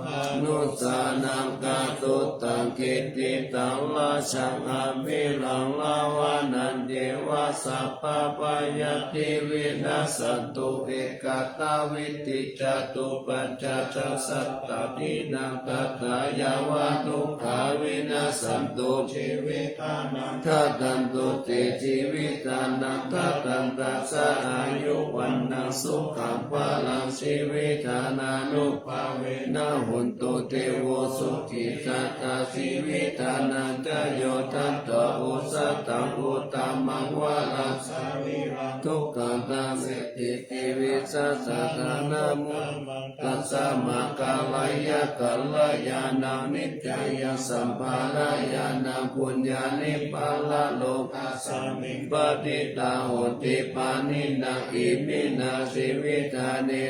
Manussānaṃ kātuttaṃ kittitaṃ, rajaṃ averaṃ ravanañceva, sabbabhayāti vinassantu, ekatāvīti catupaccāsattatthīnaṃ, tathāyāva dukkhā vinassantu, jīvitā dadantu te, jīvitadaṃ dadantassa āyu vaṇṇaṃ sukhaṃ balaṃ, jīvitadaṇānubhāvena hotu devo sukhī sadā, jīvitadañca yo datvā osathaṃ uttamaṃ varaṃ, sārīraṃ dukkham dameti tividhasataṃ, na tassa maṅgalayya kalyāṇaṃ, nityassa balañāṇaṃ, puññāni paralokasmiṃ patiṭṭhā honti pāṇino. Iminā jīvitane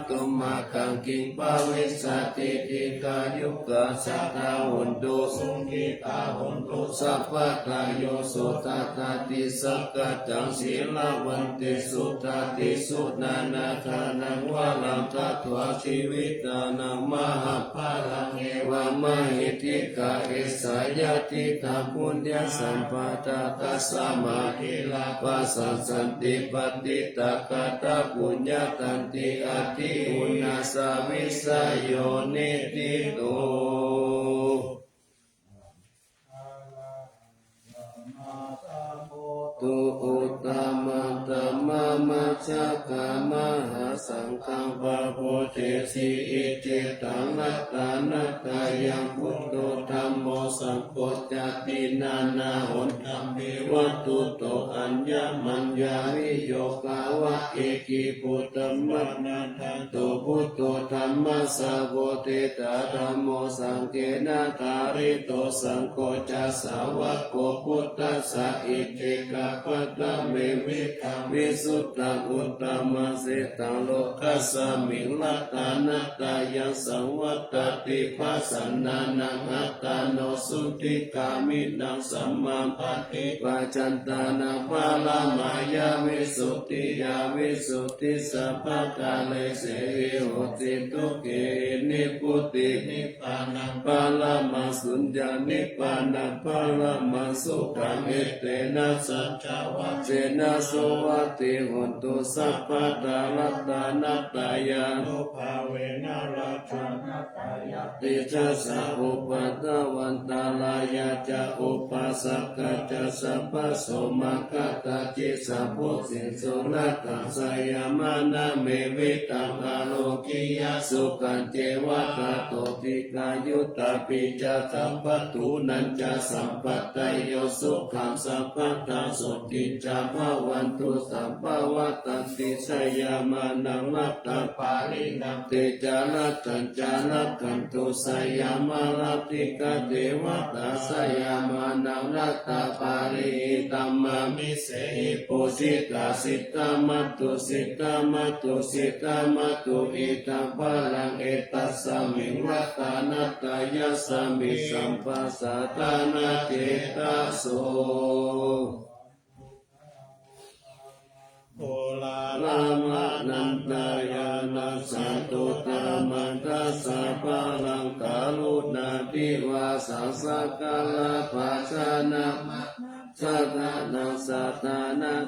tumhākaṃ kiṃ bhavissati, dīghāyukā sadā hontu, sukhitā hontu sabbadā. Yo so dadati sakkaccaṃ sīlavantesu, dadisu ñāṇādānaṃ varaṃ, datvā jīvitadaṃ mahapphalaṃ, evamāhi dīghāyusā yadidaṃ puññasampadaṃ, tasmā hiraṃ passaṃ santi patiṭṭhāgatā puññatandi, atthi uṇhissavijayo niṭṭhito. Tu uttamaṃ dhammam majjhakamā, saṅghaṃ pāpūjesi icchitaṃ. Ratanattayaṃ buddho dhammo saṅgho cāti, nānāhontaṃ vivatthuto, aññamaññā viyogā va, ekibhūtamanādanto, buddho dhammasāvako hetā, dhammo saṅghena dhārito, saṅgho ca sāvako buddhassa, iccekappattamenviddhaṃ, visuddhi taṃ uttamasetaṃ lokasmiṃ ratanattayassaṃvattati. Pasannānaṃ attāno sotthigāmīnaṃ samāpattipajjattānaṃ paramāya visuddhiyā visuddhi sabbakāresehi hosi. Dukkhāhi nibbutiṃ nibbānaṃ paramaṃ suññaṃ nibbānaṃ paramaṃ sukhaṃ. Etena saccavajjena suvatthi hotu sabbadā. Ratanattayānubhāvena ratanattayatejasā upaddavaṃ antarāyā ca upāsakā ca sabbaso mā katthaci sabbosiṃsu. Rakkhaṃ saraṇamataṃ me vittaṃ ārogyā sukhañceva ṭhāto dīghāyutā pi ca sabbadūnañca sampādayo sukhaṃ sabbadā sotthī ca bhavantu sabbā. Vaḍḍhanti saraṇamataṃ rattāni pariṇaṃ te ca rakkhañca rakkhantu sayaṃ mārā tikkhā devatā. Saraṇamataṃ rattāni pariṇaṃ tamhā visehi pūjitā siddhā mātā siddhā mātā siddhā mātā idaṃ balaṃ etasmiṃ ratanattayasmiṃ sampajātā na cetaso. Uḷāramaṇḍayaṃ ṭhānaso ṭhānamantānaṃ balaṃ karuṇāti vāsaṃ sakalapajanama sadanam sadana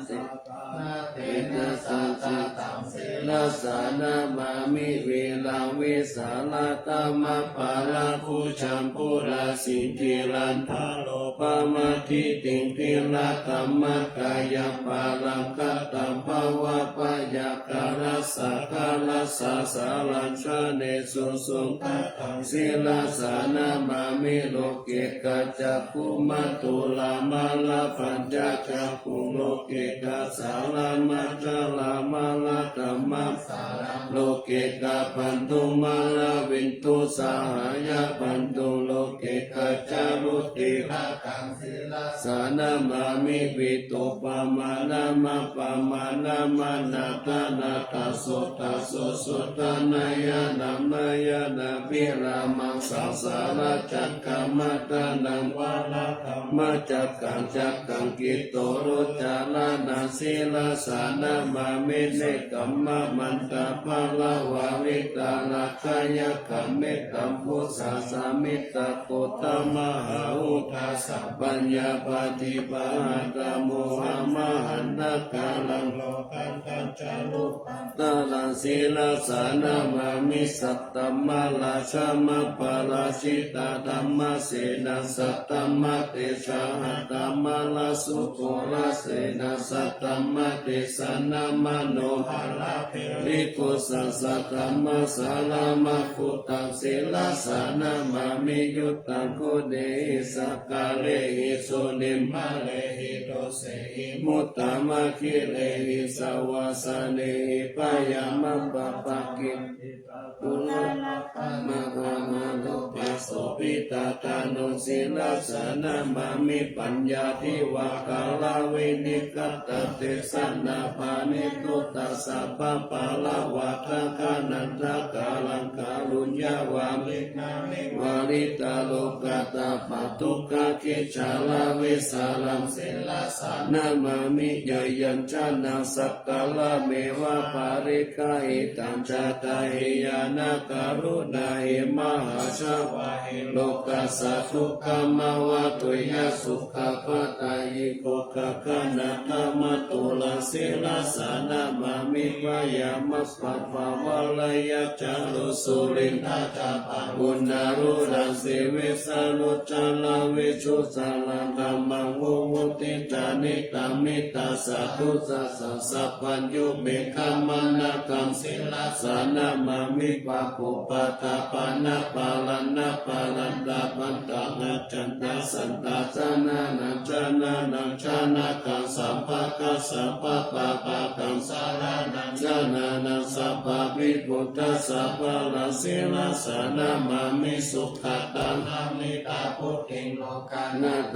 tena sattataṃ sirasā namāmi viraṃ vīsalathamaparābhujambulasiṅgīraṃ dāro pamadittiṃ dhīratammakāyaṃ parangatamabbhāvaṃ byaggharassa kharassa saranjanesu sugataṃ sirasā namāmi. Lokeka cakkhumā thulā mārā pañca cakkhuṃ lokeka sārā mācārā mārā dhammasārā lokeka bandhū mārā vindu sahāya bandhū lokeka ca rū tilakaṃ sirasā namāmi. Vītopamāṇaṃ appamāṇaṃ anantaṃ anantaṃ suddhaṃ susuddhaṃ nāyānaṃ nāyānabhirāmaṃ saṃsāracakkamataṇhaṃ varadhammacakkaṃ cakkaṃ kittogocaraṇaṃ sirasā namāmi. Nekkhammamantaparivāritaratsaṃ yakkhaṃ mettambusekaṃ samita gotaṃ mahāudāsaṃ paññāpadīpahatthaṃ mohamahaṃ nāgaraṃ lokantaṃ ca rūpaṃ taraṃ sirasā namāmi. Saddhammarājāmaparājitaṃ dhammasenāsataṃ mātejā hatthamārāsubalasenā saddhammatejanā manoharagirigajasaṅghaṃ sabrahmabhūtaṃ sirasā namāmi. Yuddhaṃ guṇehi saṅgarehi sūrimārehi durehi muttamahirehi savāsanehi bhayamappaṭipakkhitātundharattamakkhamathaddhasobhitattano sirasā namāmi. Paññādhivakkharavinikkhattadesanāpaṇidutasabbapāḷavakkhagānantakkhaṃ kāruññavarimānivaritalokatabbadukkhakhiccharavisāraṃ sirasā namāmi. Yayañjanaṃ sakkarameva pariggāhitaṃ cātā hiyānaṃ karuṇāhi mahāsabhāhi lokassa dukkhamāvattu ya sukhapadayu kho khagganakkhamaturaṃ sirasā namāmi. Bhayamappappavarayakkhaṃ sūlintacadambuddharuṇaṃ sivīsaruccharavidussalaṃ dhammaṃ vimucciṃ ca niddhamittasadussāsaṃ sabbaññupekkhamaggāhaṃ sirasā namāmi. Pāpūpaṭṭhapāṇābhāraṃ nābhāraṃ dabbantaṃ accha ṭhaṇantaṃ janānaṃ janakam sabbattha sabbapāpakaṃ janānaṃ sabbaṃ vipulassa balaṃ sirasā namāmi sugatā nānatthaṃ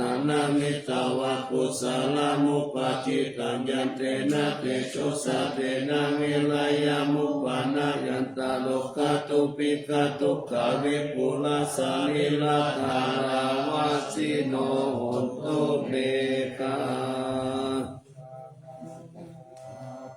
anantaṃ kusalamupāditaṃ yantena tejosā te naṃ virayaṃ upanayanti rogādukkadukkhā vipulā sārīrā dharā vajjino hontu me ga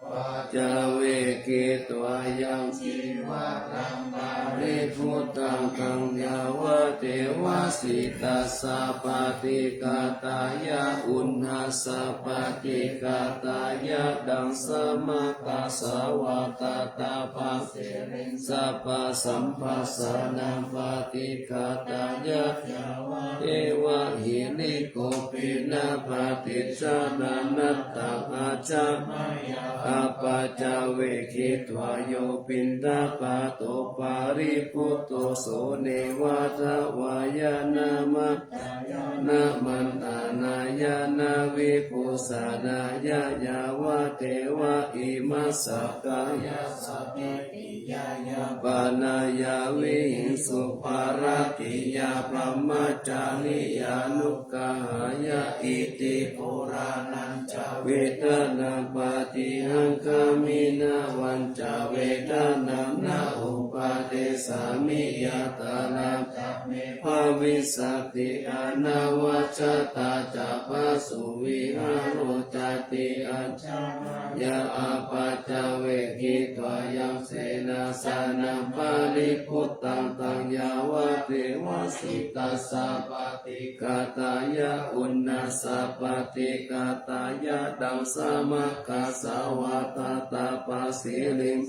paccavekkhitvā yaṃ cīvaraṃ paribhuttaṃ taṃ yāvadeva sītassa paṭighātāya uṇhassa paṭighātāya ḍaṃsamakasavātātapasiriṃ sabbasamphassānaṃ paṭighātāya yāvadeva hirikopinapaṭicchādanatthaṃ ajjhamāya apaccavekkhitvā yo piṇḍapāto paribhutto so neva davāya na madāya na maṇḍanāya na vibhūsanāya yāvadeva imassa kāyassa ṭhitiyā yāpanāya vihiṃsuparatiyā brahmacariyānuggahāya iti purāṇañca vedanapaṭihaṅkhāmi navañca vedanaṃ na uppādessāmi yātrā ca me bhavissati anavajjatā ca phāsuvihāro cāti ajjhamāya apaccavekkhitvā yaṃ senāsanaṃ paribhuttaṃ taṃ yāvadeva sītassa paṭighātāya uṇhassa paṭighātāya ḍaṃsamakasavātātapasiriṃ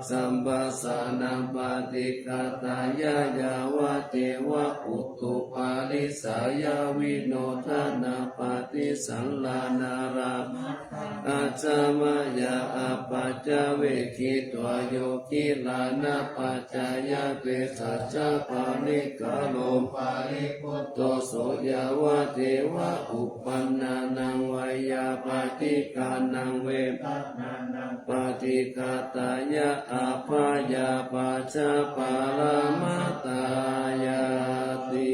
sabbasamphassānaṃ paṭighātāya yāvadeva utuparissayavinodanapaṭisallānārāmatthaṃ ajjhamāya apaccavekkhitvā yo gilānapaccayabhesajjaparikkhāro paribhutto so yāvadeva uppannānaṃ veyyābādhikānaṃ vedanānaṃ paṭighātāya abyāpajjhaparamatāyāti.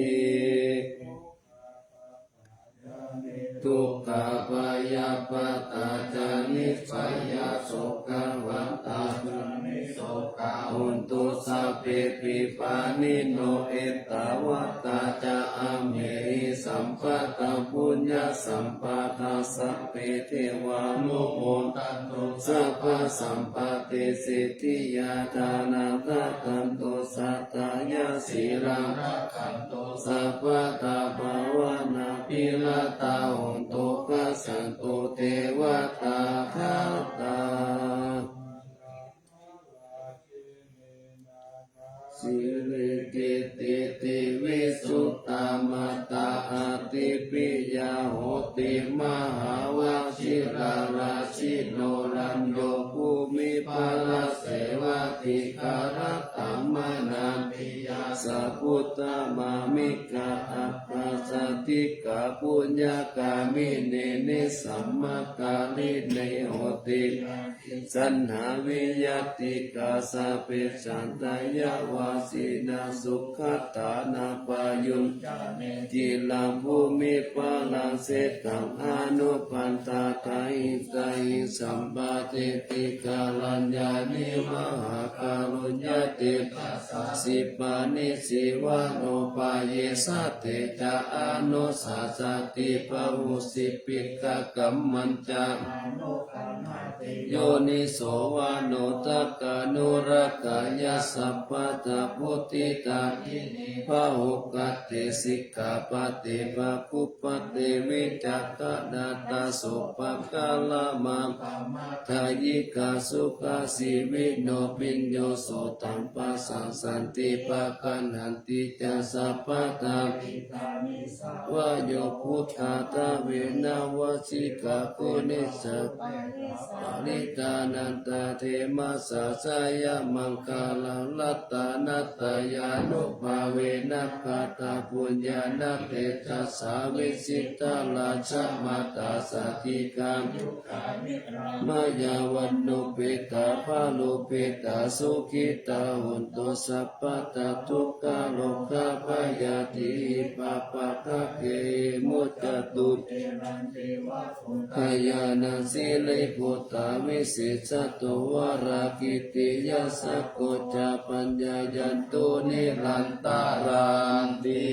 Dukkhā bhayappattā ca nibbhayā sokavantā ca nissokā hontu sabbepi pāṇino. Ettāvatā ca amhehi sambhataṃ puññasampadaṃ sabbe devānumodantu sabbasampattisiddhiyā. Dānaṃ dadantu saddhāya sīlaṃ rakkhantu sabbadā bhāvanābhiratā hontu gacchantu devatāgatā. Siri kitti visuddhā mātā ādi piyā hoti mahāvajirārājino rañño bhūmiphala sevādhikarattaṃ mānā piyā sakuddamāmikkha ākā sadikā puññakāminī nissamākārinī hoti. Saṇhā viyattikā sabbe sattayavajjino sugatā nāpayuñjane ciraṃ bhūmiphalaṃ setaṃ anupaddatahitāhi sampādetti kalyāṇaṃ mahākāruññacittassa sipāni sīvānupāyesā te ca anussasati bahussī piṭakakammañca yoniso manokammānurakkhetti sabbadā vuḍḍhidāyini bahukatte sikkhāpade bhāgupate vicakkhaṇatā sopakkharamappamādāyikā sukhajīvino bhiyyo sotthāpasaṃ santi pagaṇhanti ca sabbadā Vayo buddhatvena vajikagune sabbā parittā nanda demassa jayamaṅgalaṃ. Ratanattayānubhāvena katapuññāna tejasā vijitā rājamātā satikamyukā mayā vaññūpetā balūpetā sukhitā hontu sabbadā. Dukkharogabhayā tiyābhapaggābhehi muccantu. Jayānasīlī buddhavisesato varā kittiyasakkocca paññāyantu nirantaranti.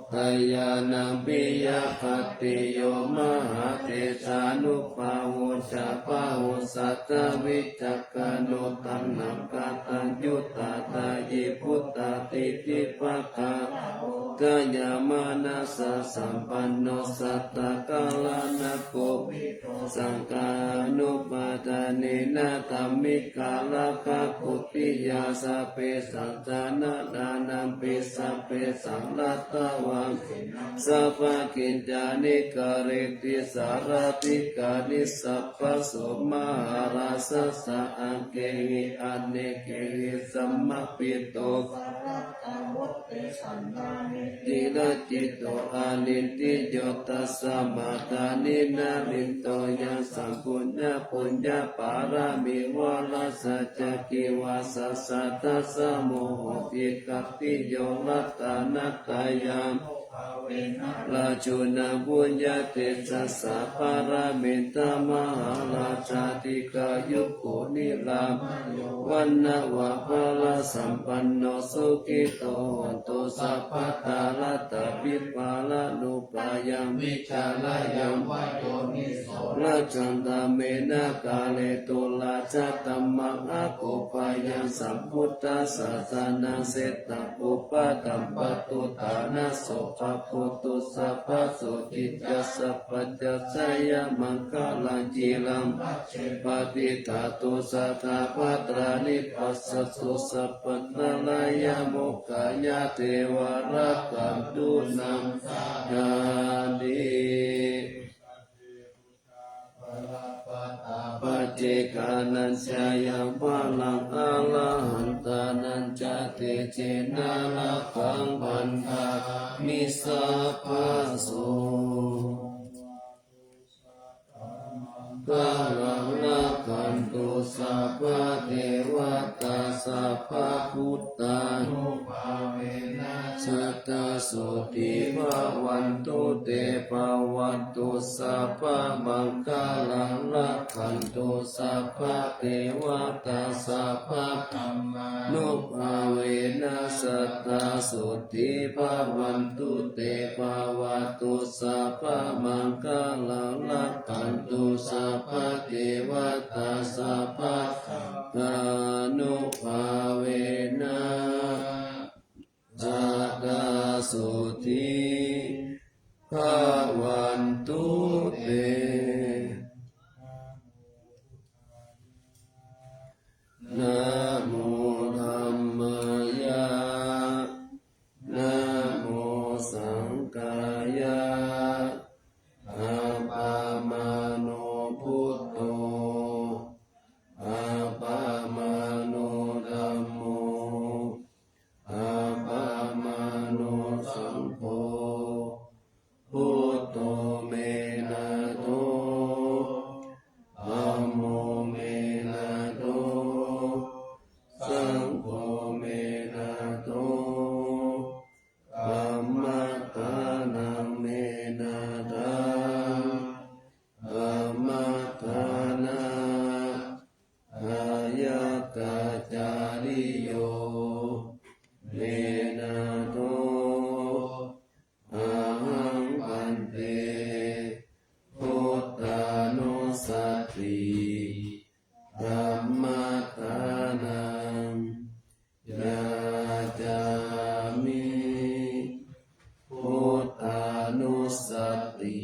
Dayānaṃ piyakhattiyo mahātejānubhāvo ca bāhussatthā vicakkhaṇo taṇhaṅkataññutā dāyī buddhadiṭṭhibhāga dayāmanāsasampanno satthakaraṇakovi saṅghānupādānena dhammikā rakkhā bodhiyā sabbesaṃ janakānampi sabbesaṃ rattvā sabbakiccāni kareti sārāthikāni sabbaso mahārājassa aṅgehi anekehi samāhito. Tiracitto anindriyo tasmā dāni narindo yaṃ saṅguññapuññapāramī vārassa ca divā sassatassa mohotti khattiyo ratanattayā rājuna puññatejasā pāramī mahārājā dīghāyuko nirā vaṇṇasampanno sukhito hotu sabbadā. Laddhābhipharaṇupāyaṃ vicariyā va yoniso rājadhammena kāretu rājadhammaṃ akuppāya sambuddhasāsanaṃ setapuppataṃ pātuttānaso bhavatu sabbasotthiya sabbañña jayamaṅgalaṃ. Ciraṃ patiṭṭhatu sadā bhadrani passatu sabbaṃ antarāyo mokkhaṃ yā devā rakkhantu sadā. Paccekānañca yaṃ balaṃ arahantānañca tejena rakkhaṃ bandhāmi sabbaso. Maṅgalaṃ rakkhantu sabbadevatā sabbabuddhānubhāvena sadā sotthī bhavantu te. Bhavatu sabbamaṅgalaṃ rakkhantu sabbadevatā sabbadhammānubhāvena sadā sotthī bhavantu te. Bhavatu sabbamaṅgalaṃ rakkhantu sabbadevatā sabbadhammānubhāvena sadā sotthī bhavantu te. Namo dhammāya, namo saṅghāya. Appamāṇo buddho, appamāṇo dhammo, appamāṇo saṅgho. Buddho me nātho, dhammo me nātho, saṅgho me nātho, dhammaddhānaṃ me nāthaṃ, dhammaddhāna dāyakācariyo me nātho. Ahaṃ bhante buddhānussati dhammaddhānaṃ yācāmi. Buddhānussati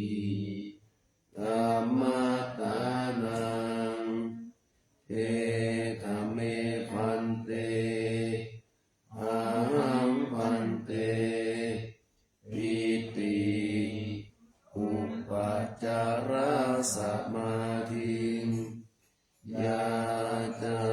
dhammaddhānaṃ. Etha me bhante Upasamādhiṃ yācāmi.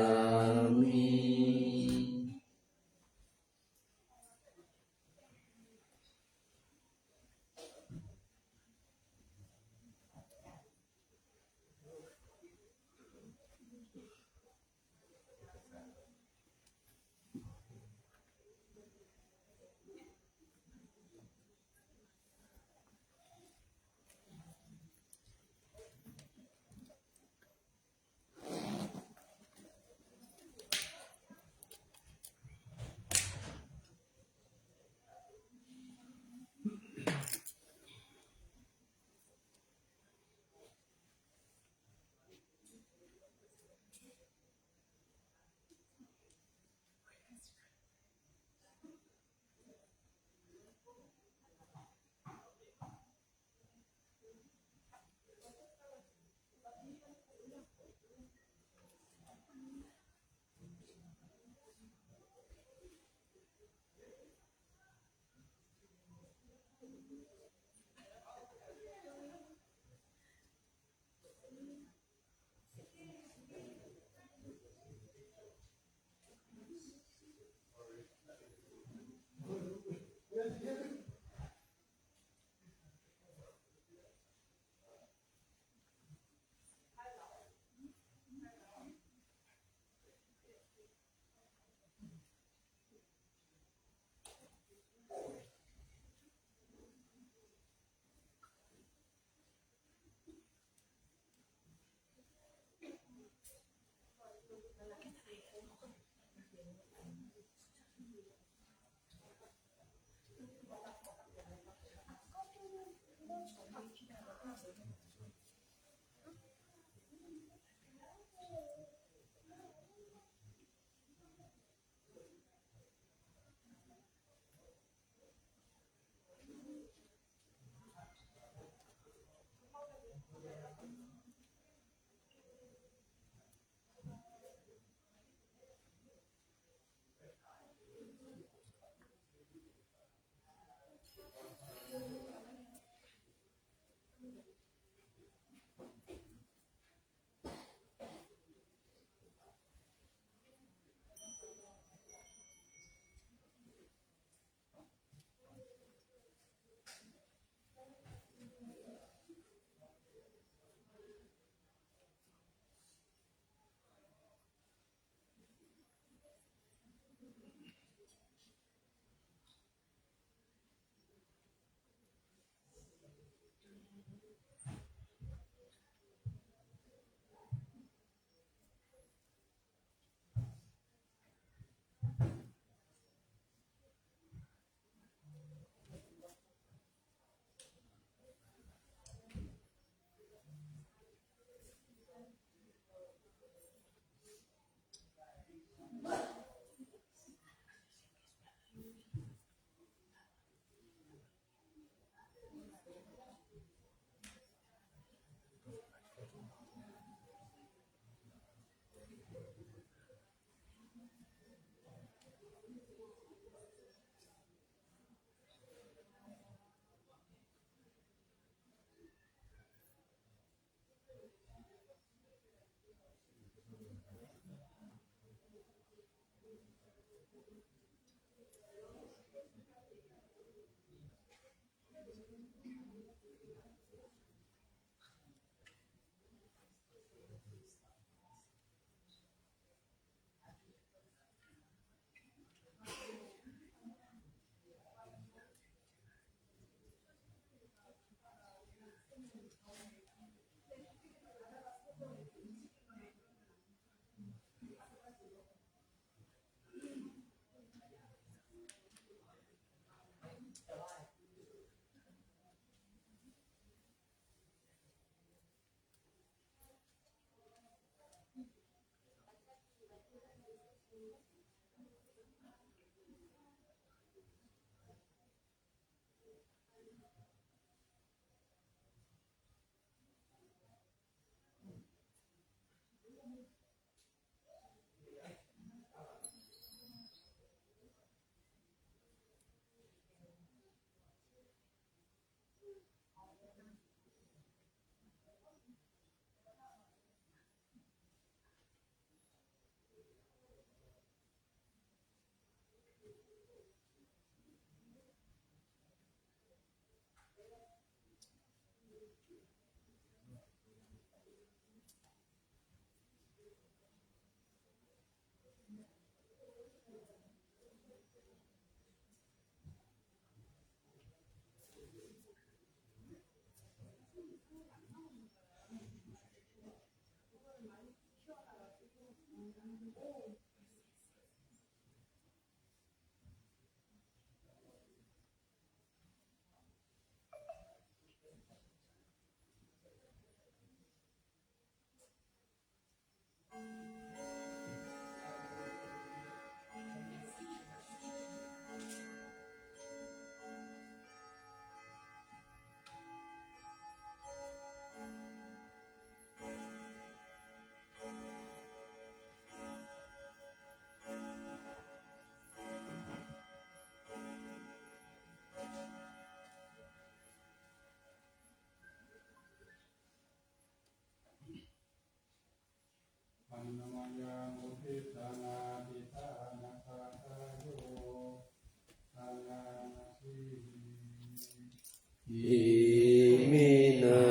Iminā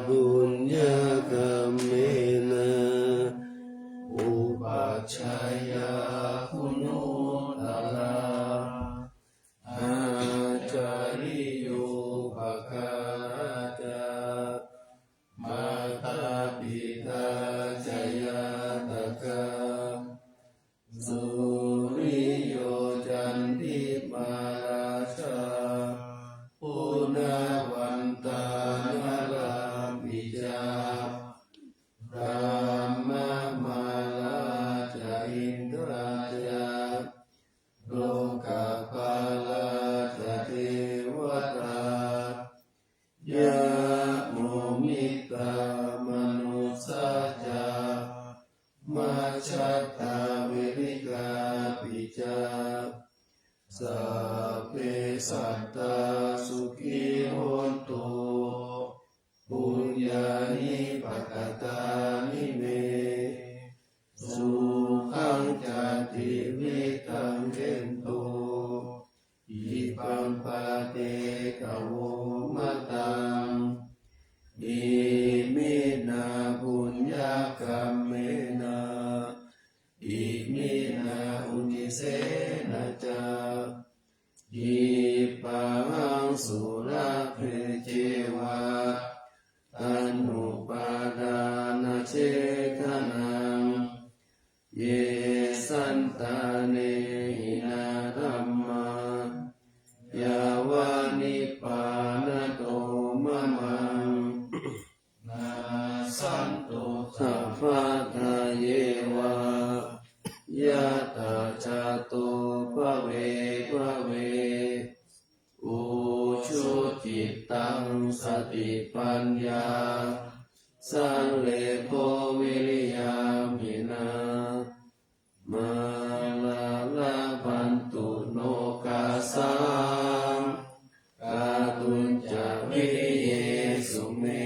puññakammena upajjhāyā guṇuttarā, ācariyūpakārā ca mātā pitā ca ñātakā, suriyo candimā rājā, guṇavantā narāpi ca, brahmamārā ca indā ca, lokapālā ca devatā, yamo mittā manussā ca, majjhattā verikāpi ca, sabbe sattā sukhī hontu, puññāni pakatāni me, sukhañca tividhaṃ dentu, khippaṃ pāpetha vomataṃ. Iminā puññakammena, iminā uddisena ca, khippāhaṃ sulabhe ceva, taṇhupādānachedanaṃ, ye santāne hīnā dhammā, yāva nibbānato mamaṃ, nassantu sabbadā yeva, yattha jāto bhave bhave, ujucittaṃ satipaññā, sallekho viriyamhinā, mārā labhantu nokāsaṃ, kātuñca viriyesu me,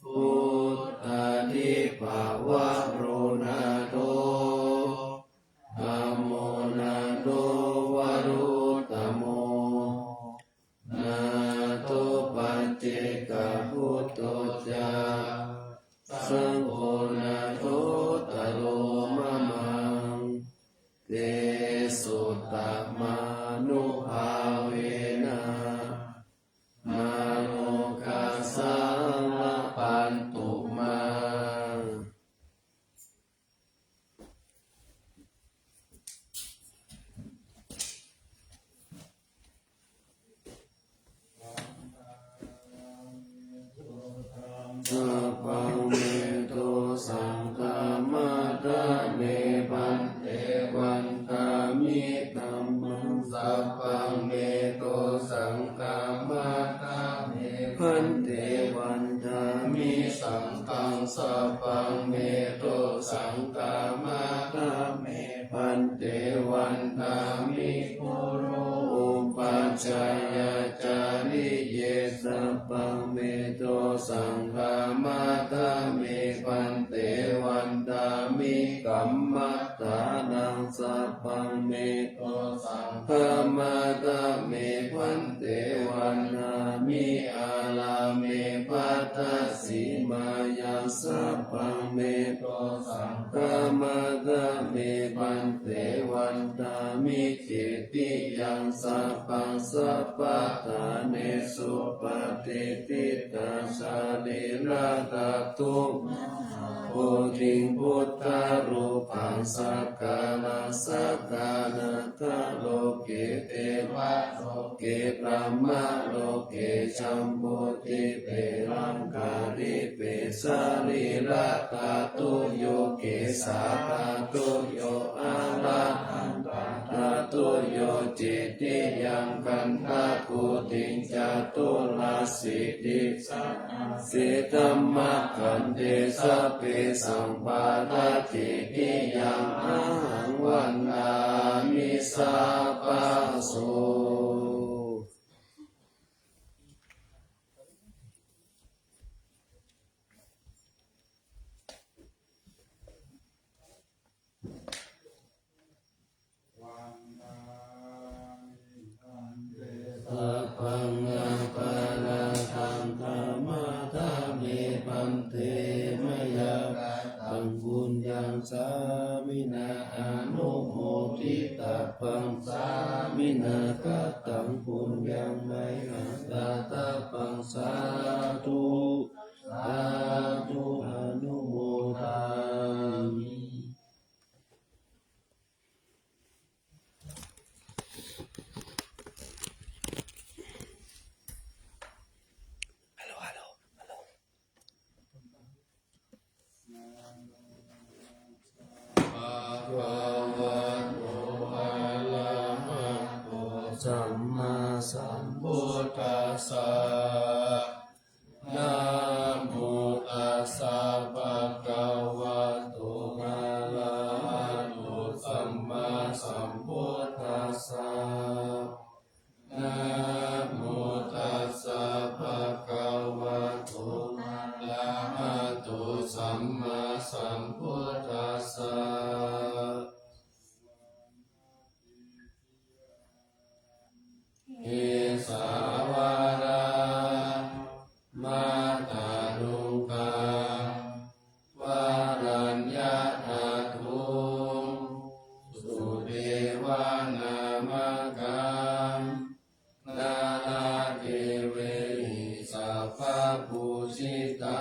buddhādhipavaro nātho, dhammo nātho varuttamo, nātho paccekabuddho ca, saṅgho nāthottaro mamaṃ, tesottamānubhāvena, mārokāsaṃ labhantu mā. Sabbaṃ me dosaṃ khamatha me bhante, vandāmi dhammaṃ. Sabbaṃ me dosaṃ khamatha me bhante, vandāmi saṅghaṃ. Sabbaṃ me dosaṃ khamatha me bhante, vandāmi guru upajjhāyā cariye. Sabbaṃ me dosaṃ khamatha me bhante, vandāmi kammaṭṭhānaṃ. Sabbaṃ me dosaṃ khamatha me bhante, vandāmi ārāme bhaddasīmāyaṃ. Sabbaṃ me dosaṃ khamatha me bhante, vandāmi cetiyaṃ. Sabbaṃ sabbaṭṭhānesu patiṭṭhitā, sarīradhātu bodhiṃ buddharūpaṃ sakalaṃ sakārattha, loke devaloke brahmaloke jambudīpe laṅkādīpe, sarīradhātuyo kesādhātuyo arahan tadhātuyo, cetiyaṃ gandhakuṭiṃ caturāsītisahassi dhammakkhandhe, sabbesaṃ paṭicchediyaṃ, ahaṃ vandāmi sabbaso. Sabbaṃ Bhante, mayā kataṃ puññaṃ sāminā anumoditabbaṃ, sāminā kataṃ puññaṃ mayhaṃ dātabbaṃ. Sādhu, sādhu, anumodāmi. Bhagavato arahato sammāsambuddhassa. Namo tassa bhagavato arahato sammāsambuddhassa. Namo tassa bhagavato arahato sammāsambuddhassa. Kesāvalā mātā dukkhavaraññatha dussū devā nāmakā nālā devehi sabbapūjitā.